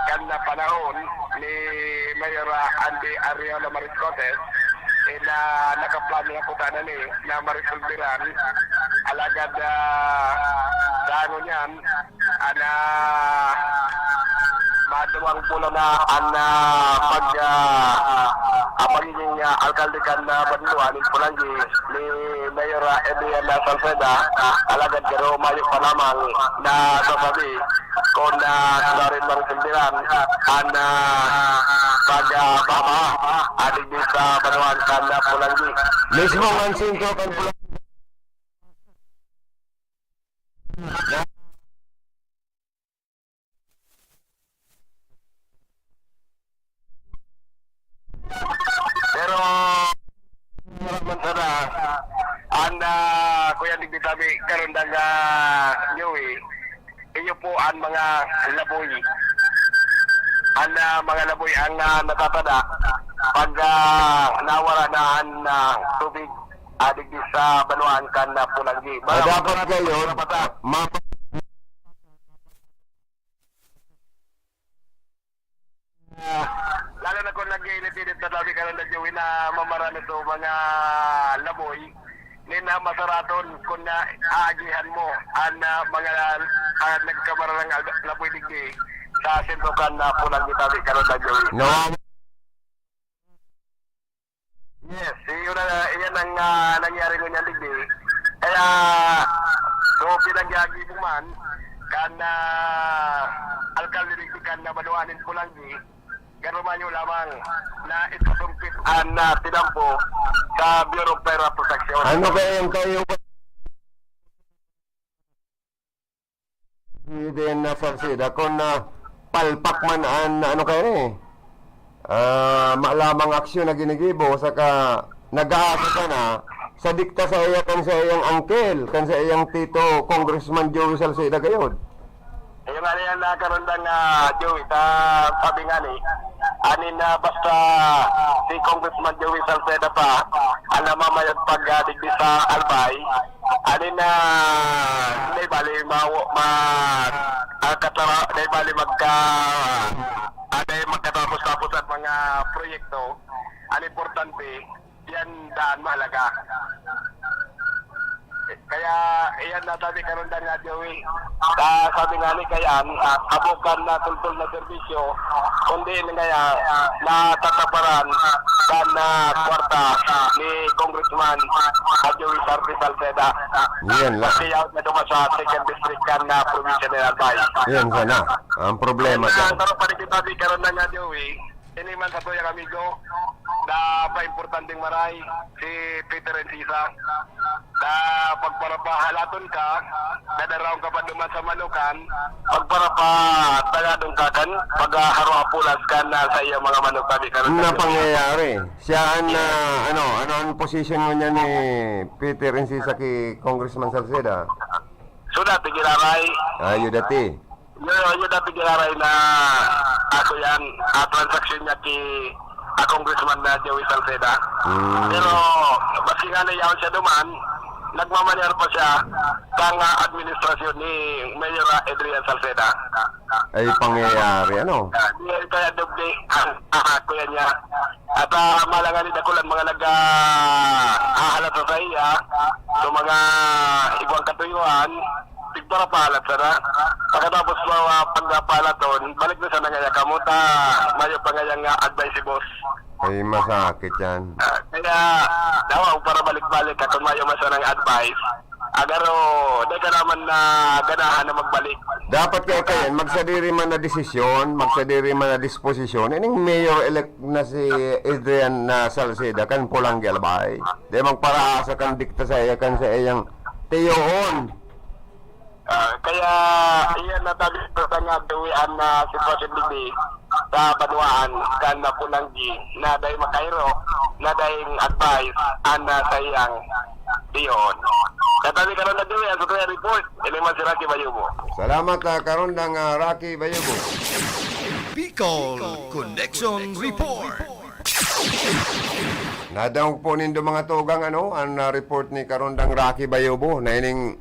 kan, ah, panahon ni Mayor, ah, Andy Arriola Mariscotes, eh, na nakaplano na po sana ni na maresolberan. Alagad, ah, sa ano niyan, ana, maduwang bulan na an, ah, pag, ah, pagiging, ah, alkalde kan, ah, banwa nin Polangui ni Mayor, ah, Adrian, ah, Salceda, ah, alagad garo mayo pa lamang nasasabi kun, ah, kurarin maresolberan an, ah, pag, ah, baha, ah, digdi sa banwaan kan, ah, Polangui. Mismo ang sentro kan Polangui. Pero, man sana, an, ah, kuya, digdi tabi, karon daga, Joey, iyo po an mga laboy. An, ah, mga laboy ang, ah, natatada pag, ah, nawara na an, ah, tubig, ah, digdi sa banwaan kan, ah, Polangui. Ah, dapat gayon, ma- Ah, lalo na kung nag-iinit-init na tabi ka na, Joey, na mamaraan ito mga laboy, ni na masaraton kung na aagihan mo an, ah, mga, ah, nagkamararang al-, laboy digdi sa sentro kan, ah, Polangui tabi ka na, Joey. No. Yes, iyon na, iyan ang, ah, nangyari ngunyan digdi. Kaya, so, pinagyagibo man kan, ah, alkalde digdi kan, ah, banwaan nin Polangui, garo mayo lamang na isusumpit an, ah, tinampo sa Bureau of Fire Protection. Ano kaya yung kayo? Hindi na Salceda. Kung, ah, palpak man an, ano kaya ni, ah, malamang aksyon na ginigibo, saka nag-aasa sana sa dikta sa iya kan sa iyang uncle, kan sa iyang tito, Congressman Joey Salceda gayod. Ayun nga na yan, ah, karundang, ah, Joey, ta-, sabi nga ni, anin na basta si Congressman Joey Salceda pa, ang namamayag pag, ah, digdi sa Albay, anin na, di bali, ma-, ma-, ah, katara-, di bali, magka-, ah, di magkatapos-tapos ang mga proyekto. Ang importante, yan daan mahalaga. Kaya, iyan na sabi karon na nga, Joey. Sa, sabi nga ni Kayan, ah, kabukan na tultol na serbisyo, kundi na nga, ah, natataparan kan, ah, kwarta ni Congressman, ah, Joey Sarpi Salceda. Yan lang. Pati yaw na duman sa second district kan, ah, probinsya ni Albay. Yan sana. Ang problema Yan dyan. Ang sarap pa rin kita, di karon na nga, Joey. Ini man sa tuyang amigo, na paimportanteng maray, si Peter Encisa. Na pagparapahalaton ka, dadaraon ka pa duman sa manukan, pagparapa, tagadon ka kan, paghaharo apulas ka na sa iyang mga manok, sabi ka rin Na sa pangyayari. Siya an, ah, ano, ano ang position mo niya ni Peter Encisa ki Congressman Salceda? So, dati giraray. Ah, yun dati. Yun, yun dati giraray na ako yan, ah, transaksyon niya ki, ah, Congressman na Joey Salceda. Hmm. Pero, maski nga na yaon siya duman, nagmamaneho pa siya kan, ah, administrasyon ni Mayor, ah, Adrian Salceda. Ay, pangyayari, ano? Ah, di, kaya doble ang, ah, ako yan niya. At, ah, malangan ni dakulan mga nag, ah, hahalat sa saiya, so mga igwang katuyuan, tigparapahalat sana. Pagkatapos mga pagpahalaton, balik na sana ngaya kamo ta, mayo pa ngaya nga advice si boss. Ay, masakit yan. Ah, kaya, dawa, para balik-balik, at mayo man sanang advice. Agaro, di ka naman na ganahan na magbalik. Dapat kaya kayan, magsadiri man na desisyon, magsadiri man na disposisyon. Ining mayor-elect na si Adrian na Salceda, kan Polangui Albay. Di magparaasa kan dikta sa iya, kan sa iyang tiyoon. Ah, kaya, iyan na tabi sa nga duwian na sitwasyon digdi sa banwaan kan na Polangui, na dai makairo, na daing advice, an na sa iyang tiyoon. Katabi ka na nagduwi, ang sa report, ini man si Rocky Bayubo. Salamat, ah, karon dang, ah, Rocky Bayubo. Bicol Connection Report. Nadangog po nindo, mga tugang, ano, ang, ah, report ni karon dang Rocky Bayubo na ining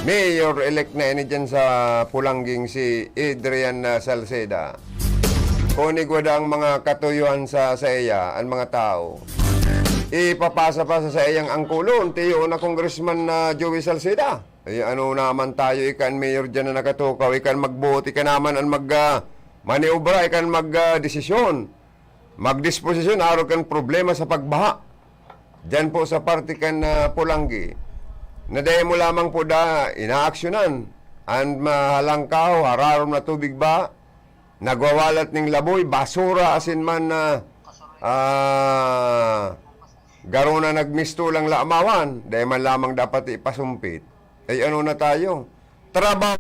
mayor-elect na ini dyan sa Pulangging, si Adrian, ah, Salceda. Kung igwa da ang mga katuyuhan sa, sa iya, ang mga tao, ipapasa pa sa, sa iyang angkulon, tiyo na Congressman na Joey Salceda. Eh, ano naman tayo, ika an mayor dyan na nakatukaw, ika an magboto, ika naman an mag, ah, maniobra, ika an mag, ah, desisyon. magdisposisyon arog kan problema sa pagbaha. Diyan po sa parte kan, ah, Polangui, na dai mo lamang po da inaaksyonan. An mahalangkaw, hararom na tubig ba, nagwawalat ning laboy, basura, asin man na, ah, garo na nagmistulang laamawan, dai man lamang dapat ipasumpit. Ay ano na tayo? Trabaho.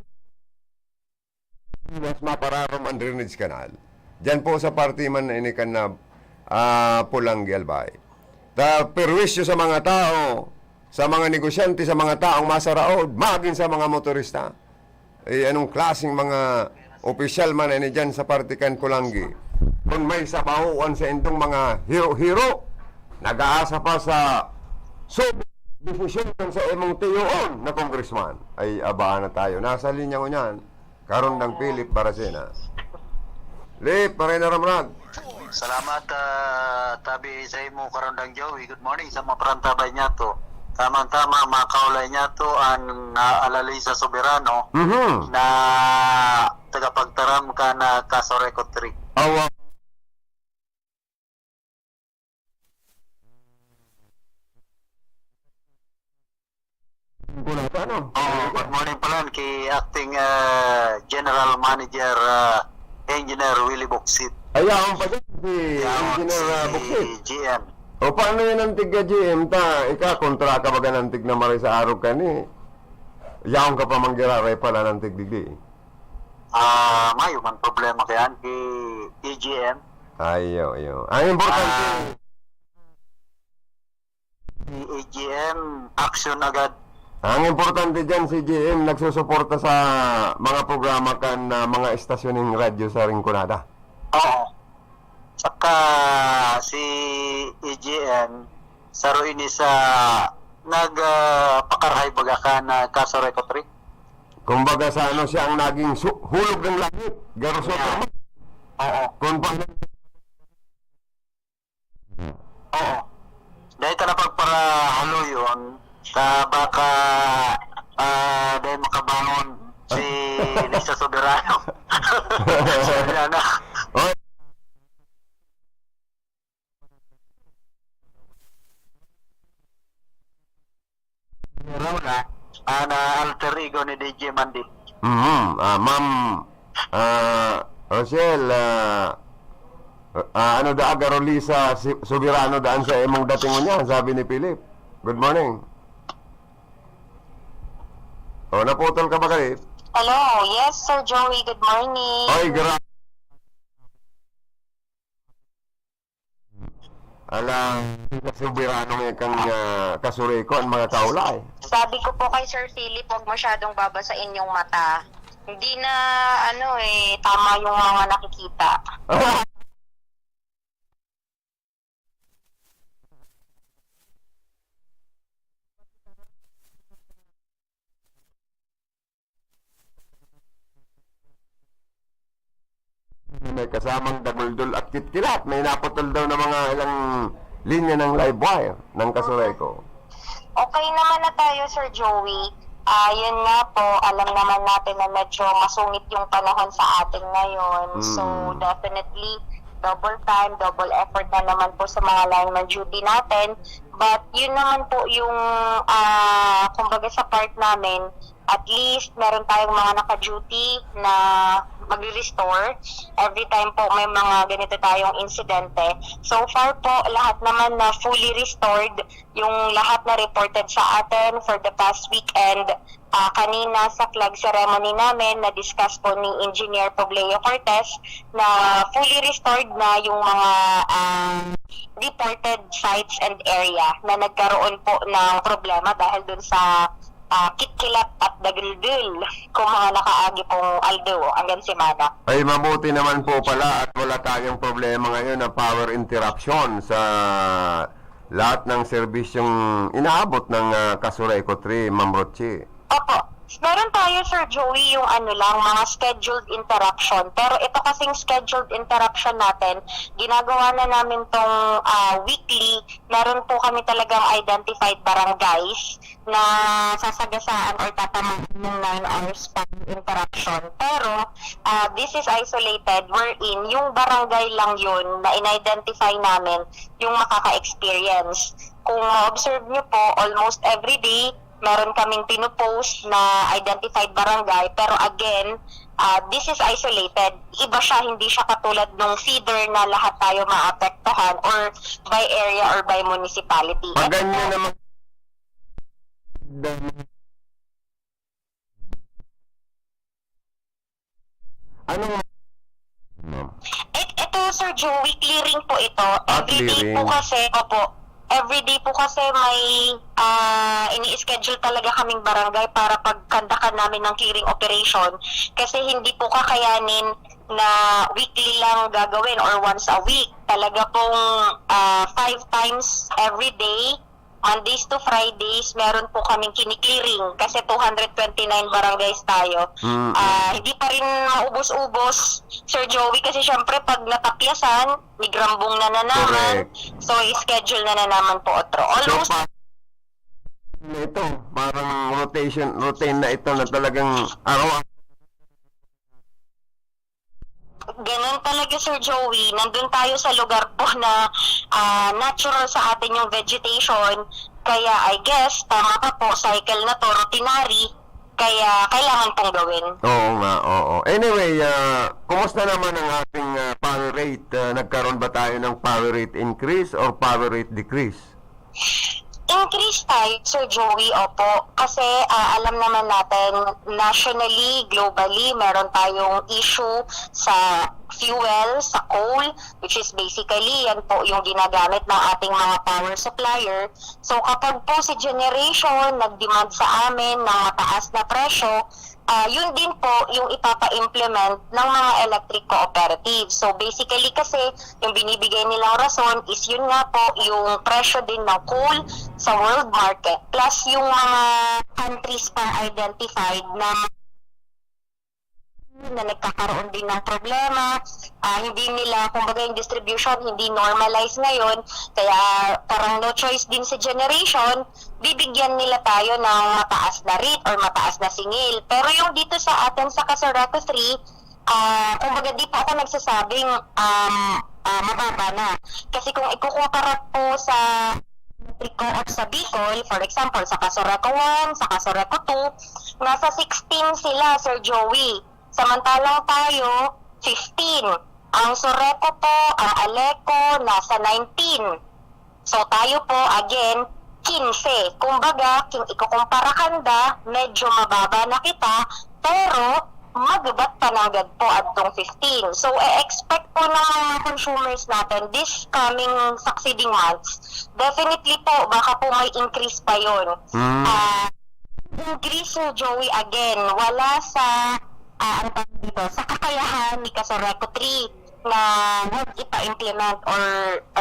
Mas mapararom ang drainage canal. Diyan po sa parte man na ini kan na, ah, Polangui, Albay. Ta, perwisyo sa mga tao, sa mga negosyante, sa mga taong masaraod, magin sa mga motorista. Eh, anong klaseng mga opisyal man na ini diyan sa parte kan Polangui? Kung may sabahoan sa indong mga hiro-hiro, nag-aasa pa sa sub-, desisyon kan sa imong tiyoon na congressman. Ay, abaan na tayo. Nasa linya ko niyan. Karundang Philip Baracena. Lip, maray na ramrag. Salamat, ah, tabi sa imo, Karundang Joey. Good morning sa mga parantabay niya to. Tamang-tama, mga kaulay niya to, ang, ah, Alalisa Soberano Mhm. na tagapagtaram ka na Kaso Record three. Awa. Wala pa, no? Oh, good morning pala ki acting, ah, general manager, ah, engineer Willie Boksit. Ay, yaon pa dyan si Yaon Engineer, ah, si Boksit. G M. O, paano yan ang tig-G M ta? Ika, kontra ka baga ng tig na maray sa arog ka ni? Yaon ka pa manggiraray pala ng tig digdi. Ah, mayo man problema kaya ki A G M. Ayo, ayo. Ang importante, Ah, si A G M, action agad. Ang importante dyan, si G M nagsusuporta sa mga programa kan, ah, mga estasyon ng radyo sa Rinconada. Oo. Saka si A G M, saro ini sa nag, ah, pakarahay baga ka na Kaso Record three. Kumbaga sa ano, siya ang naging su-, hulog ng langit, garo Yeah. Superman. Oo. Kung pa- Oo. Dahil ka na pagparahaluyon, sa baka, ah, dahil makabangon si Lisa Soberano. Soberano. Oy. Rona, ah, na alter ego ni D J Mandy. Mhm. Ah, Ma'am, ah, Rochelle, ah, ah, ano da, Garolisa, si, Soberano daan sa imong dating niya, sabi ni Philip. Good morning. Oh, naputol ka ba, Kalip? Hello. Yes, Sir Joey. Good morning. Oy, gra- Ala, Soberano nga kang, ah, Kaso Record, mga kaulay. Sabi ko po kay Sir Philip, "Huwag masyadong babasain yung mata." Hindi na, ano, eh, tama yung mga nakikita. May kasamang daguldol at kitkilat. May naputol daw na mga ilang linya ng live wire ng Kaso Record. Okay naman na tayo, Sir Joey. Ah, yun nga po, alam naman natin na medyo masungit yung panahon sa atin ngayon. So, Mm. definitely, double time, double effort na naman po sa mga lineman duty natin. But, yun naman po yung, ah, kumbaga sa part namin, at least, meron tayong mga naka-duty na magre-restore every time po may mga ganito tayong insidente. So far po, lahat naman na fully restored yung lahat na reported sa atin for the past week. And, ah, kanina sa flag ceremony namin, na-discuss po ni Engineer Pobleo Cortez na fully restored na yung mga, ah, reported sites and area na nagkaroon po ng problema dahil dun sa, ah, kitkilat at daguldol kung mga nakaagi pong aldaw hanggang semana. Ay, mabuti naman po pala at wala tayong problema ngayon na power interruption sa lahat ng serbisyong inaabot ng, ah, Kaso Record three, Ma'am Rochi. Opo. Meron tayo, Sir Joey, yung ano lang, mga scheduled interruption. Pero ito kasing scheduled interruption natin, ginagawa na namin 'tong, ah, weekly. Meron po kami talagang identified barangays na sasagasaan or tatamaan ng nine hours pang interruption. Pero, ah, this is isolated, wherein yung barangay lang yun na in-identify namin yung makaka-experience. Kung ma-observe nyo po, almost every day, meron kaming pinopost na identified barangay. Pero again, ah, this is isolated. Iba siya, hindi siya katulad nung feeder na lahat tayo maapektuhan or by area or by municipality. Pag ganyan naman, anong Et-, eto, Sir Joe, weekly ring po ito. Ah, everyday po clearing. Kasi, opo, everyday po kasi may, ah, ini-schedule talaga kaming barangay para pagkandakan namin ng clearing operation. Kasi hindi po kakayanin na weekly lang gagawin or once a week. Talaga pong, ah, five times every day, Mondays to Fridays, meron po kaming kini-clearing kasi two hundred twenty-nine barangays tayo. Mm. Ah, hindi pa rin maubos-ubos, Sir Joey, kasi syempre pag natapyasan, migrambong na na naman. Correct. So, i-schedule na na naman po otro. So, almost pa-, ito, parang rotation, routine na ito na talagang araw-araw. Ganun talaga, Sir Joey. Nandun tayo sa lugar po na, ah, natural sa atin yung vegetation. Kaya, I guess, tama ka po, cycle na to, routinary. Kaya, kailangan pong gawin. Oo nga, oo. Anyway, ah, kumusta naman ang ating, ah, power rate? Ah, nagkaroon ba tayo ng power rate increase or power rate decrease? Increase tayo, Sir Joey, opo. Kasi, ah, alam naman natin, nationally, globally, meron tayong issue sa fuel, sa coal, which is basically, yan po yung ginagamit ng ating mga power supplier. So, kapag po si generation nag-demand sa amin ng mataas na presyo, ah, yun din po yung ipapa-implement ng mga electric cooperatives. So, basically kasi, yung binibigay nilang rason is yun nga po, yung presyo din ng coal sa world market, plus yung mga countries pang identified na, na nagkakaroon din ng problema, ah, hindi nila, kumbaga, yung distribution hindi normalized ngayon, kaya parang no choice din si generation, bibigyan nila tayo ng mataas na rate or mataas na singil. Pero yung dito sa atin sa Casureco three, ah, kumbaga, di po ako nagsasabing, um, ah, mababa na. Kasi kung ikukumpara po sa electric co-op sa Bicol, for example, sa Casureco one, sa Casureco two, nasa sixteen sila, Sir Joey. Samantalang tayo, fifteen. Ang Sureco po, ang Aleco, nasa nineteen. So, tayo po, again, quince. Kumbaga, kung ikukumpara kanda, medyo mababa na kita, pero magubat pa nanggad po adtong fifteen. So, e-expect po ng mga consumers natin this coming succeeding months, definitely po, baka po may increase pa yun. Mm. Ah, increase, Sir Joey, again, wala sa, ah, ano tawag dito, sa kakayahan ni Casureco three na mag-ipa-implement or,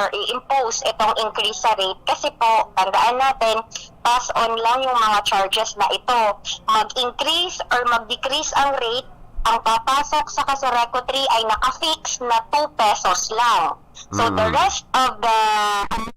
or i-impose itong increase sa rate. Kasi po, tandaan natin, pass on lang yung mga charges na ito. Mag-increase or mag-decrease ang rate, ang papasok sa Casureco three ay naka-fix na two pesos lang. So, the Mm. rest of the, um,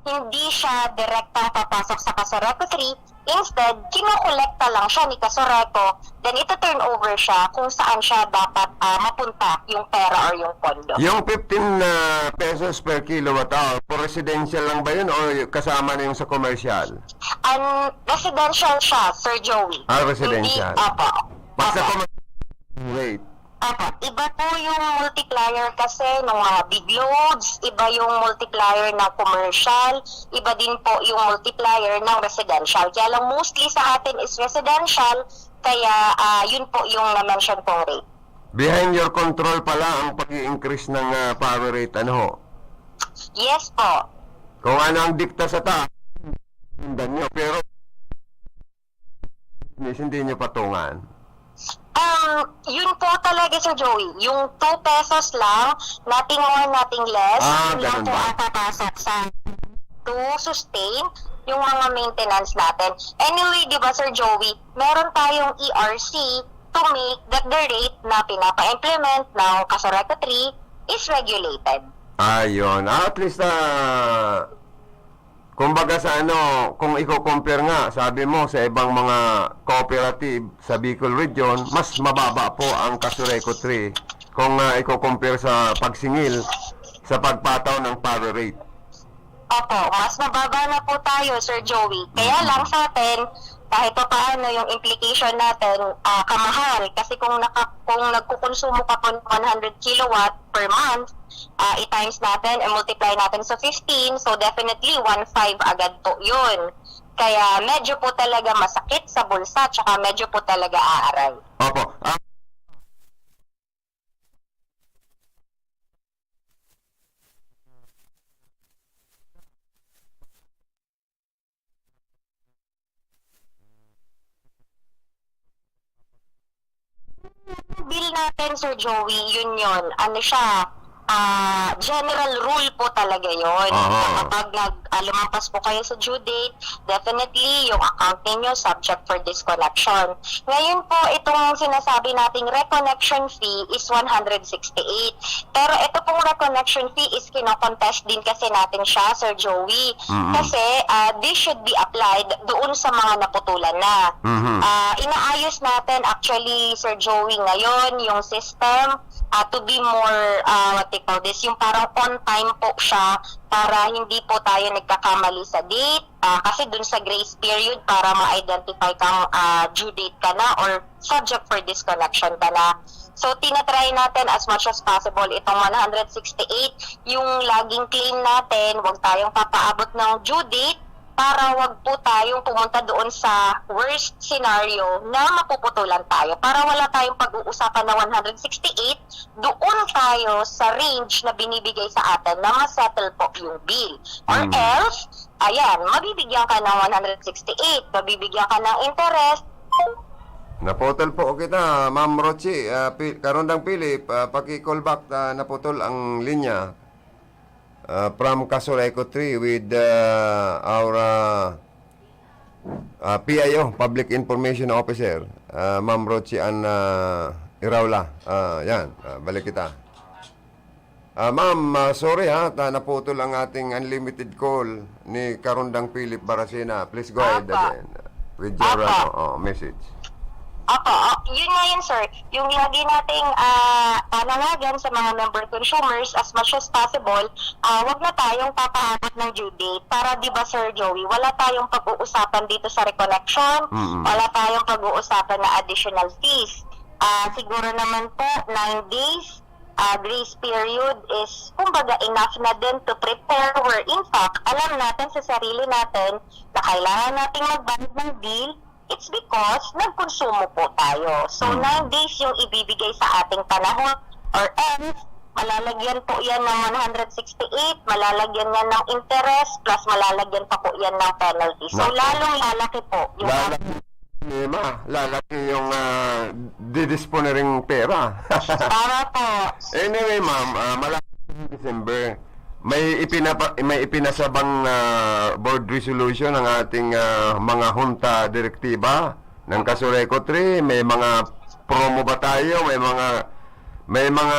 hindi siya direktang papasok sa Casureco three. Instead, kinokolekta lang siya ni Casureco, then ito turn over siya kung saan siya dapat, ah, mapunta yung pera or yung pondo. Yung fifteen, ah, pesos per kilowatt hour, for residential lang ba yun o kasama na yung sa commercial? An residential siya, Sir Joey. Ah, residential. Hindi, opo. Pag sa Opo. commercial, wait. Opo, iba po yung multiplier kasi ng mga big loads, iba yung multiplier ng commercial, iba din po yung multiplier ng residential. Kaya lang mostly sa atin is residential, kaya, ah, yun po yung na-mention kong rate. Behind your control pala ang pag-i-increase ng, ah, power rate, ano ho? Yes po. Kung ano ang dikta sa taas, sundan nyo. Pero, hindi nyo patungan. Um, yun po talaga, Sir Joey. Yung two pesos lang, nothing more, nothing less, Ah, yun lang ganun po ba? ang papasok sa to sustain yung mga maintenance natin. Anyway, di ba, Sir Joey, meron tayong E R C to make that the rate na pinapa-implement ng Casureco three is regulated. Ayun. Ah, at least, ah, kumbaga sa ano, kung i-compare nga, sabi mo, sa ibang mga cooperative sa Bicol Region, mas mababa po ang Casureco three kung, ah, i-compare sa pagsingil sa pagpataw ng power rate. Opo, mas mababa na po tayo, Sir Joey. Kaya lang sa atin, kahit pa paano yung implication natin, ah, kamahal. Kasi kung, naka, kung nagkukonsumo ka po ng one hundred kilowatt per month, ah, i-times natin, i-multiply natin sa fifteen, so definitely one five agad po yun. Kaya medyo po talaga masakit sa bulsa, tsaka medyo po talaga aaray. Opo. Ah, Bill natin, Sir Joey, yun yun. Ano siya, ah, general rule po talaga yun. Aha. Na kapag nag, ah, lumampas po kayo sa due date, definitely yung account ninyo subject for disconnection. Ngayon po, itong sinasabi nating reconnection fee is one hundred sixty-eight. Pero ito pong reconnection fee is kinocontest din kasi natin siya, Sir Joey. Mm-mm. Kasi ah, this should be applied doon sa mga naputulan na. Mhm. Ah, inaayos natin actually, Sir Joey, ngayon yung system ah, to be more, ah, what they call this, yung parang on time po siya para hindi po tayo nagkakamali sa date. Ah, kasi dun sa grace period para ma-identify kang ah, due date ka na or subject for disconnection ka na. So, tinatry natin as much as possible itong one hundred sixty-eight, yung laging claim natin, huwag tayong papaabot ng due date para wag po tayong pumunta doon sa worst scenario na mapuputulan tayo. Para wala tayong pag-uusapan na one hundred sixty-eight, doon tayo sa range na binibigay sa atin na ma-settle po yung bill. Or Hmm. else, ayan, mabibigyan ka ng one hundred sixty-eight, mabibigyan ka ng interest. Naputol po kita, Ma'am Rochi. Ah, Pi-, Karondang Philip, ah, paki-call back, ah, naputol ang linya. Ah, from Casureco three with, ah, our, ah, ah, P I O, Public Information Officer, ah, Ma'am Rochi Ann, ah, Iraula. Ah, yan, ah, balik kita. Ah, ma'am, ah, sorry ha, ta-, naputol ang ating unlimited call ni Karondang Philip Baracena. Please go ahead Apa. again with your, Apa. ano, oh, message. Opo, oh, yun nga yun, sir. Yung lagi nating ah, panawagan sa mga member consumers, as much as possible, ah, wag na tayong papaabot ng due date para, di ba, Sir Joey, wala tayong pag-uusapan dito sa reconnection, Mm-mm. wala tayong pag-uusapan na additional fees. Ah, siguro naman po, nine days, ah, grace period is, kumbaga, enough na din to prepare. Where, in fact, alam natin sa sarili natin na kailangan nating magbayad ng bill, it's because nagkonsumo po tayo. So, Hmm. nine days yung ibibigay sa ating panahon or else, malalagyan po yan ng one hundred sixty-eight, malalagyan yan ng interest, plus malalagyan pa po yan ng penalty. So, Nako. lalong lalaki po yung Lalaki, problema, lalaki yung, ah, didisponerin pera. Tama po. Anyway, ma'am, ah, malapit ang December. May ipinapa-, may ipinasabang, ah, board resolution ang ating, ah, mga hunta direktiba ng Casureco three. May mga promo ba tayo? May mga, may mga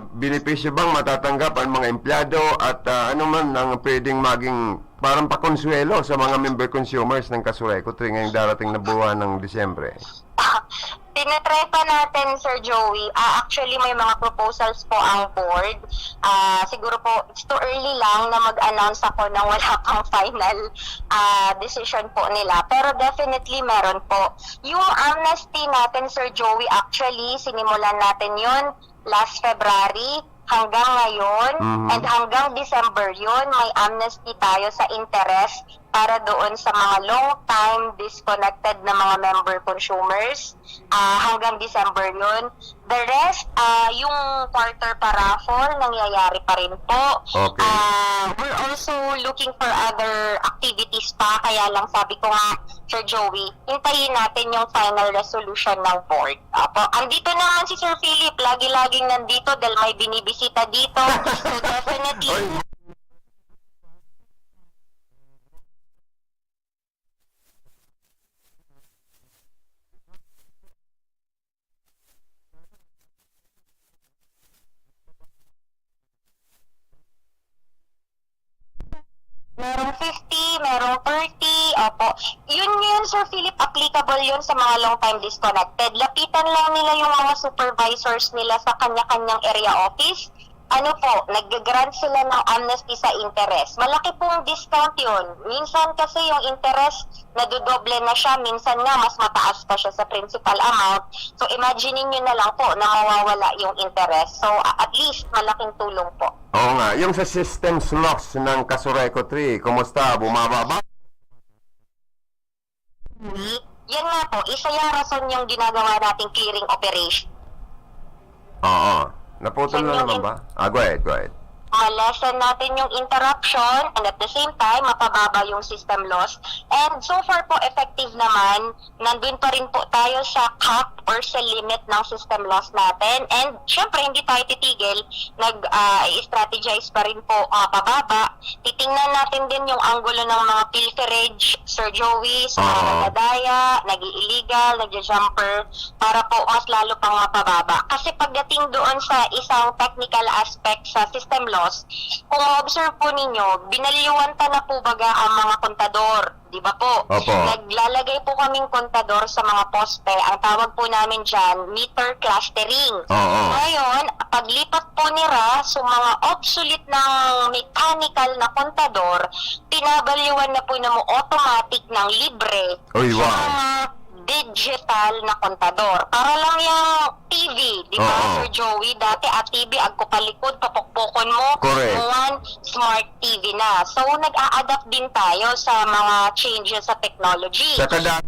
benepisyo bang matatanggap ang mga empleyado at, ah, ano man ang pwedeng maging parang pakonsuelo sa mga member consumers ng Casureco three ngayong darating na buwan ng Disyembre? Tinatry pa natin, Sir Joey. Ah, actually, may mga proposals po ang board. Ah, siguro po, it's too early lang na mag-announce ako nang wala pang final ah, decision po nila. Pero definitely, meron po. Yung amnesty natin, Sir Joey, actually, sinimulan natin yon last February hanggang ngayon, Mhm. and hanggang December yun, may amnesty tayo sa interest para doon sa mga long time disconnected na mga member consumers. Ah, hanggang December yun. The rest, ah, yung quarter pa raffle, nangyayari pa rin po. Okay. Ah, we're also looking for other activities pa, kaya lang sabi ko nga, Sir Joey, hintayin natin yung final resolution ng board. Opo. Andito naman si Sir Philip, lagi-laging nandito dahil may binibisita dito. So, definitely, Oy. Merong fifty, merong thirty, opo. Yun, yun, Sir Philip, applicable yun sa mga long time disconnected. Lapitan lang nila yung mga supervisors nila sa kanya-kanyang area office. Ano po, nag-grant sila ng amnesty sa interest. Malaki pong discount yun. Minsan kasi yung interest, nadodoble na siya. Minsan nga, mas mataas pa siya sa principal amount. So, imagine niyo na lang po na mawawala yung interest. So, a- at least, malaking tulong po. Oo nga, yung sa systems loss ng Casureco three, kumusta? Bumaba ba? Yan nga po, isa yung rason yung ginagawa nating clearing operation. Oo. Naputol Yan na yung naman in- ba? Ah, go ahead, go ahead. Ma-lessen natin yung interruption and at the same time, mapababa yung system loss. And so far po, effective naman. Nandun pa rin po tayo sa cap or sa limit ng system loss natin. And syempre, hindi tayo titigil. Nag, ah, i-strategize pa rin po mapababa. Titingnan natin din yung anggulo ng mga pilferage, Sir Joey, sa mga Oo. nagdadaya, nag-i-illegal, nagja-jumper, para po mas lalo pang mapababa. Kasi pagdating doon sa isang technical aspect sa system loss, kung ma-observe po ninyo, binalyuan ta na po baga ang mga kontador, di ba po? Opo. Naglalagay po kaming kontador sa mga poste. Ang tawag po namin dyan, meter clustering. Oo. Ngayon, paglipat po nira sa mga obsolete ng mechanical na kontador, pinabalyuan na po na mo automatic ng libre Uy, sa wow. mga digital na kontador. Para lang yung T V, di ba, Oo. Sir Joey? Dati, at T V, agko palikod, papukpukon mo, Correct. One smart T V na. So, nag-a-adapt din tayo sa mga changes sa technology. Sa kada-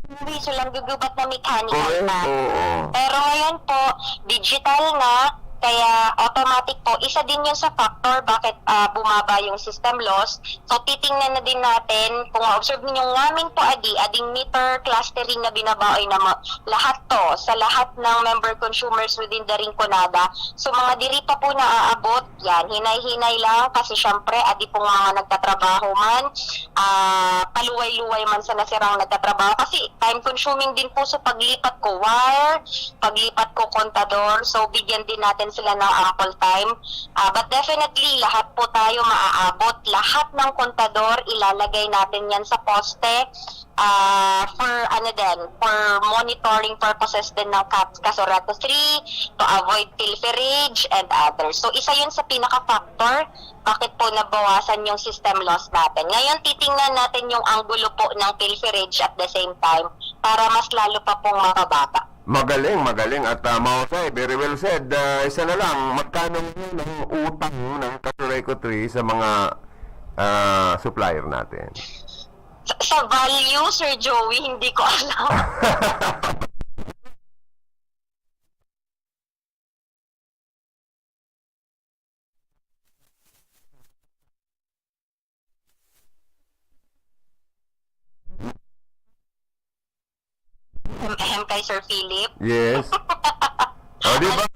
Hindi, so lang gugubat na mechanical Correct, na. Oo. Pero ngayon po, digital na, kaya automatic po. Isa din yun sa factor bakit, ah, bumaba yung system loss. So, titingnan na din natin kung ma-observe ninyo ngamin po, adi, ading meter clustering na binabaoy na ma-, lahat to, sa lahat ng member consumers within the Rinconada. So, mga diri pa po naaabot, yan, hinay-hinay lang kasi syempre, adi pong mga nagtatrabaho man, ah, paluway-luway man sana sirang nagtatrabaho. Kasi time consuming din po sa paglipat ko wire, paglipat ko kontador. So, bigyan din natin sila ng ample time. Ah, but definitely, lahat po tayo maaabot. Lahat ng kontador, ilalagay natin yan sa poste. Ah, for ano din, for monitoring purposes din ng Cat-, Casureco three, to avoid pilferage and others. So, isa yun sa pinaka-factor bakit po nabawasan yung system loss natin. Ngayon, titingnan natin yung anggulo po ng pilferage at the same time para mas lalo pa pong mababa. Magaling, magaling at, ah, mahusay. Very well said. Ah, isa na lang, magkano ngayon ang utang ng Casureco three sa mga, ah, supplier natin? Sa, sa value, Sir Joey, hindi ko alam. Ahem, ahem kay Sir Philip. Yes. O, di ba?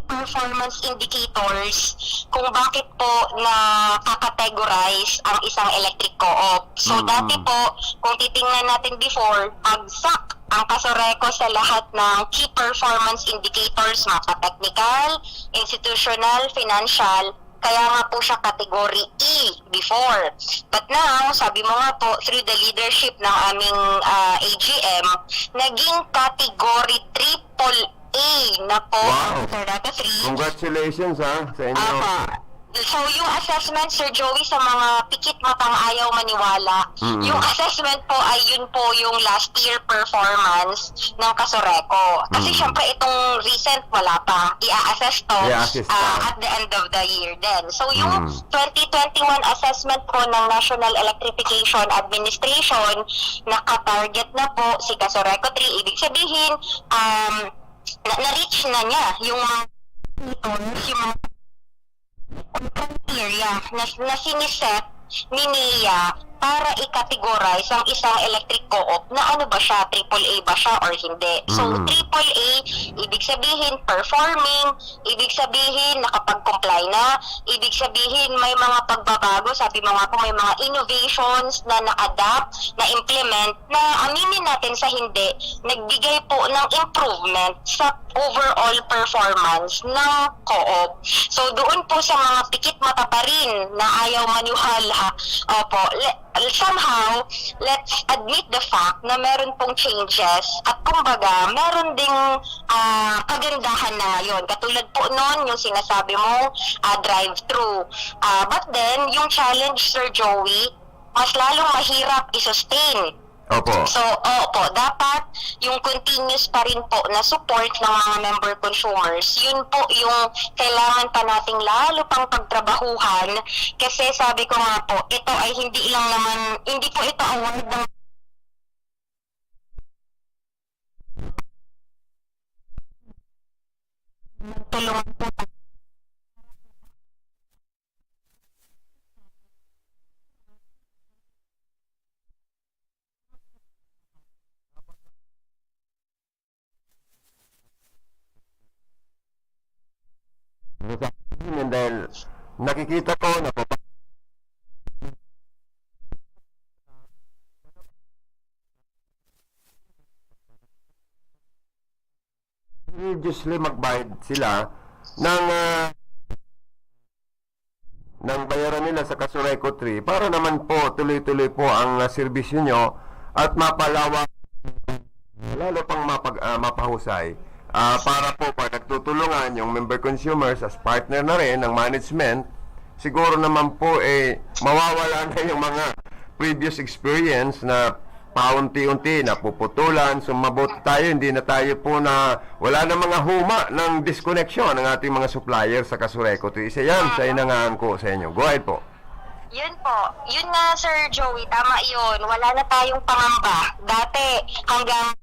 Performance indicators kung bakit po nakaka-categorize ang isang electric co-op. So, Mm. dati po, kung titingnan natin before, bagsak ang Casureco sa lahat ng key performance indicators, mapa-technical, institutional, financial, kaya nga po siya category E before. But now, sabi mo nga po, through the leadership ng aming, ah, A G M, naging category triple A na po Wow. ang Casureco three. Congratulations, ha, sa inyo. Apa. So, yung assessment, Sir Joey, sa mga pikit matang ayaw maniwala, Mm. yung assessment po ay yun po yung last year performance ng Casureco. Kasi Mm. syempre, itong recent, wala pa. I-a-assess to, I-a-assess ah, pa. at the end of the year din. So, yung Mm. twenty twenty-one assessment po ng National Electrification Administration, naka-target na po si Casureco three. Ibig sabihin, um, na, na-reach na niya yung mga, yung mga criteria na, na siniset ni NEA para i-categorize ang isang electric co-op na ano ba siya, triple A ba siya or hindi. So, Mm. triple A, ibig sabihin, performing, ibig sabihin, nakapag-comply na, ibig sabihin, may mga pagbabago, sabi mo nga po, may mga innovations na na-adapt, na-implement, na aminin natin sa hindi, nagbigay po ng improvement sa overall performance ng co-op. So, doon po sa mga pikit mata pa rin na ayaw maniwala, opo, le-, somehow, let's admit the fact na meron pong changes at kumbaga, meron ding, ah, kagandahan na ngayon. Katulad po nun, yung sinasabi mong, ah, drive-thru. Ah, but then, yung challenge, Sir Joey, mas lalong mahirap i-sustain. Opo. So, opo, dapat yung continuous pa rin po na support ng mga member consumers, yun po yung kailangan pa nating lalo pang pagtrabahuhan. Kasi sabi ko nga po, ito ay hindi lang naman, hindi po ito award ng tulungan po. Dahil nakikita ko na religiously magbayad sila ng, ah, ng bayaran nila sa Casureco three para naman po tuloy-tuloy po ang, ah, serbisyo nyo at mapalawak, lalo pang mapag-, ah, mapahusay. Ah, para po pag nagtutulungan yung member consumers as partner na rin ng management, siguro naman po, eh, mawawala na yung mga previous experience na paunti-unti napuputulan, sumabot tayo, hindi na tayo po na, wala na mga huma ng disconnection ng ating mga supplier sa Casureco three. Isa yan sa inangaan ko sa inyo. Go ahead po. Yun po. Yun nga, Sir Joey, tama yun. Wala na tayong pangamba. Dati, hanggang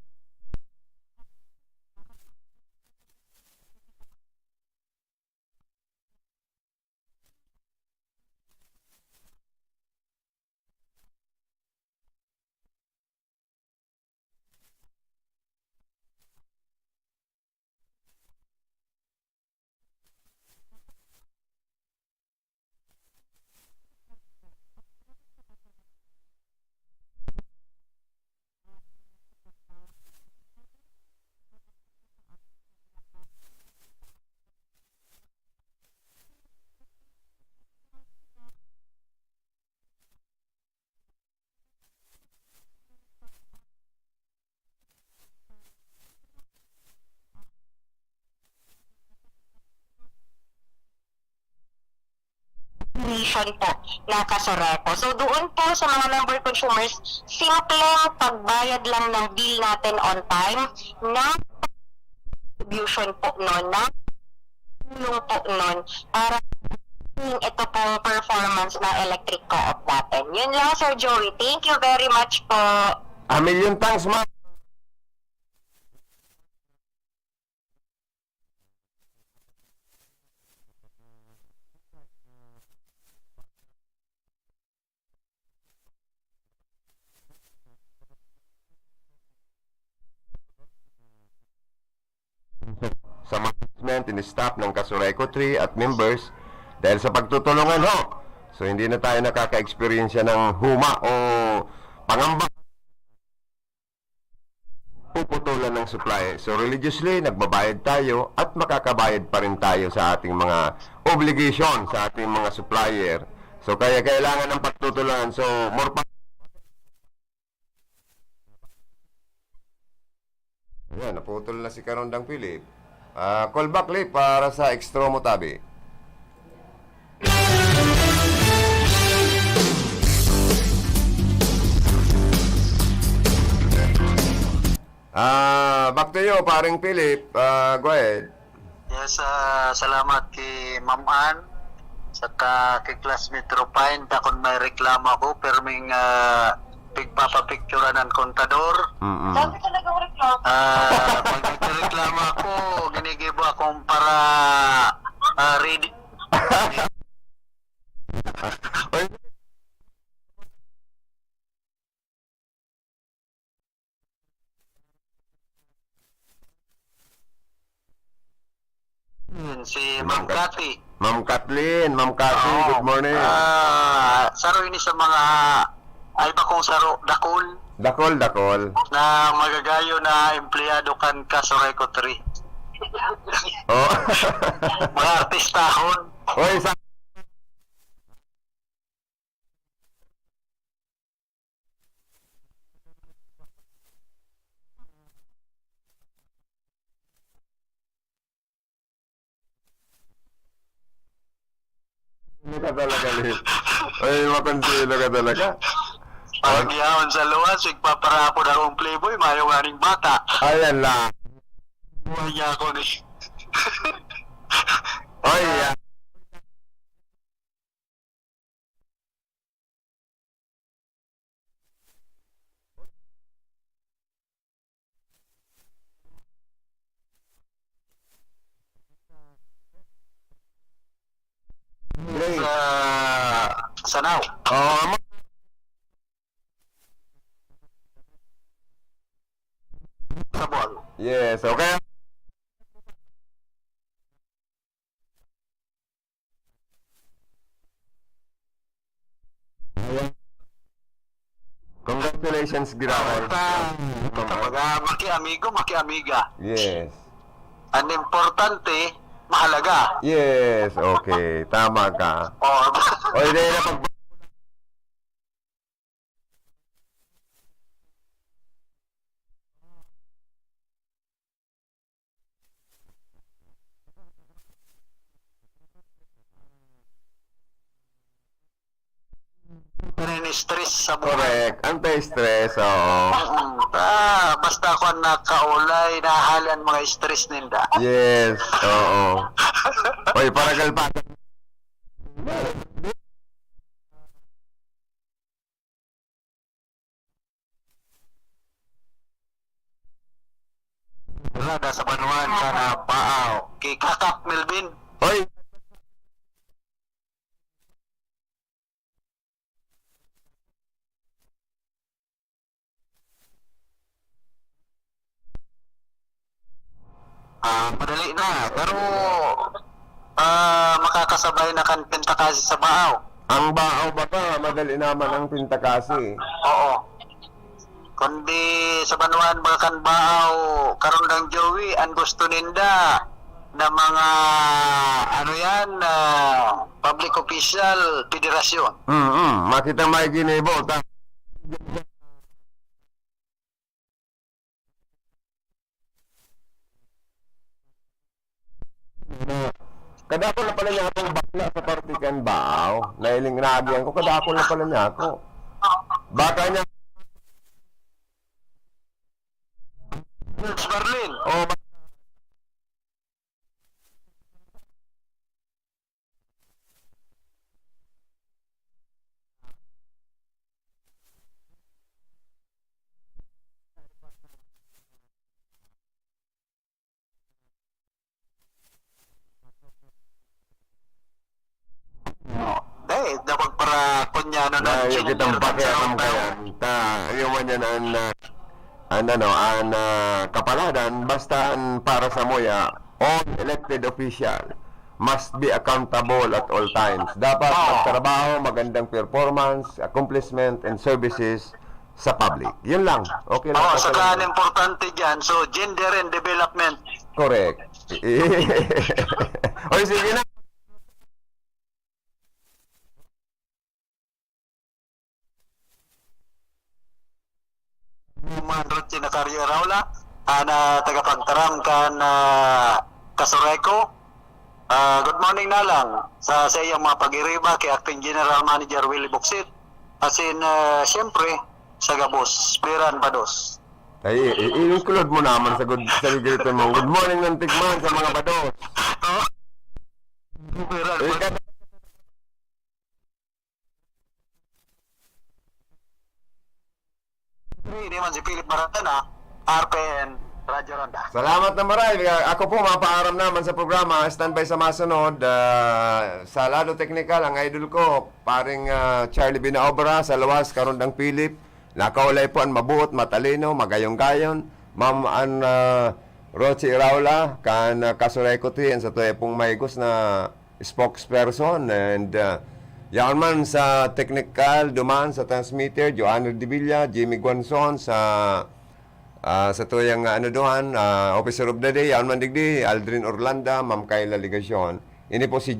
Mission po na Casureco. So, doon po sa mga member consumers, simpleng pagbayad lang ng bill natin on time, na distribution po nun, na tulong po nun para ito pong performance ng electric co-op natin. Yun lang, Sir Joey. Thank you very much po. A million thanks, ma'am. Sa management and staff ng Casureco three at members, dahil sa pagtutulungan ho. So, hindi na tayo nakaka-experience ng huma o pangamba. Puputulan ng supply. So, religiously, nagbabayad tayo at makakabayad pa rin tayo sa ating mga obligation sa ating mga supplier. So, kaya kailangan ng pagtutulungan. So, more pa-, ayan, naputol na si Karondang Philip. Ah, call back, Lip, para sa extra mo tabi. Ah, back to you, paring Philip. Ah, go ahead. Yes, ah, salamat ki Ma'am Ann, saka ki classmate Rupine. Dakon may reklamo ako, pirming, ah, pigpapapicturan an kontador. Mm-mm. Dami talagang reklamo. Ah, pag nagreklamo ako, Para, ah, ready. Oy. Hmm, si Ma'am Ma'am Kat-, Cathy. Ma'am Kathleen, Ma'am Cathy, Oo. Good morning. Ah, saro ini sa mga, ay, bakong saro, dakul. Dakol, dakol. Na magagayon na empleyado kan Casureco three. Oh. Mga artistahon. Oy, sa- Ano ka talaga, Lee? Ay, makonselo ka talaga. Pag yaon sa luwas, igpaparapod akong playboy, mayo nga ning bata. Ayan lang. Buhay niya ako ni. Oy, yan. Great. Sa Sanao. Oo, ma- Sa Bohol. Yes, okay. Congratulations, Girawan. Basta, kumbaga, makiamigo, makiamiga. Yes. Ang importante, mahalaga. Yes, okay. Tama ka. Oh. Oy, dahil na pag- Anti-stress sa buhay. Correct. Anti-stress, oo. Mm. Ah, basta ako ang nakaulay, nahahali ang mga stress ninda. Yes, oo. Oy, paragal pa. Rada sa banwaan kan Baaw. Ki Kakap Melvin. Hoy! Ah, madali na. Pero, ah, makakasabay na kan Pintakasi sa Baaw. Ang Baaw ba ka? Madali naman ang Pintakasi. Oo. Kundi sa banwaan ba kan Baaw, Karondang Joey, ang gusto ninda na mga, ano yan, ah, public official, federasyon. Mm, mm. Makita may ginibo, ta- Kadakul na pala niya akong bakla sa parte kan Baaw. Nailing nagihan ko, kadakul na pala niya ako. Baka niya George Berlin. Oh, ba- Dai, dapat para kunyano na Mayo kitang pakialam kayan. Ta, iyo man yan ang, ah, ang ano, ang, ah, kapaladan, basta ang para sa muya, all elected official must be accountable at all times. Dapat Oo. magtrabaho, magandang performance, accomplishment, and services sa public. Yun lang. Okay lang. Oo, okay saka lang. Ang importante dyan, so gender and development. Correct. Oy, sige na. Manrot si Nacario Raula, ana tagapagtaram kan, ah, Casureco. Ah, good morning na lang sa, sa iyang mga pag-iriba kay Acting General Manager Willie Buksit. Asin, ah, siyempre, sa gabos, Biran Bados. Ay, i-, i-include mo naman sa good, sa gagamitan mo. Good morning ng tikman sa mga bados. Oh. Biran Eh, Bados. Kada Ini man si Philip Maratana, R P N, Radyo Ronda. Salamat na maray. Ako po, mapaaram naman sa programa. Standby sa masunod. Ah, sa lado teknikal, ang idol ko, paring ah, Charlie Binaobra, sa luwas, Karundang Philip. Nakaulay po ang mabuot, matalino, magayon-gayon. Ma'am an ah, Rochi Iraula, kan uh, Kasuray Kuti, ang sa tuya pong mahigos na spokesperson. And uh, yaon man sa technical, duman sa transmitter, Joanne Ardevilla, Jimmy Guanzon, sa ah, sa tuyang ah, ano duhan, ah, Officer of the Day, yaon man digdi, Aldrin Orlanda, Ma'am Kayla Legacion. Ini po si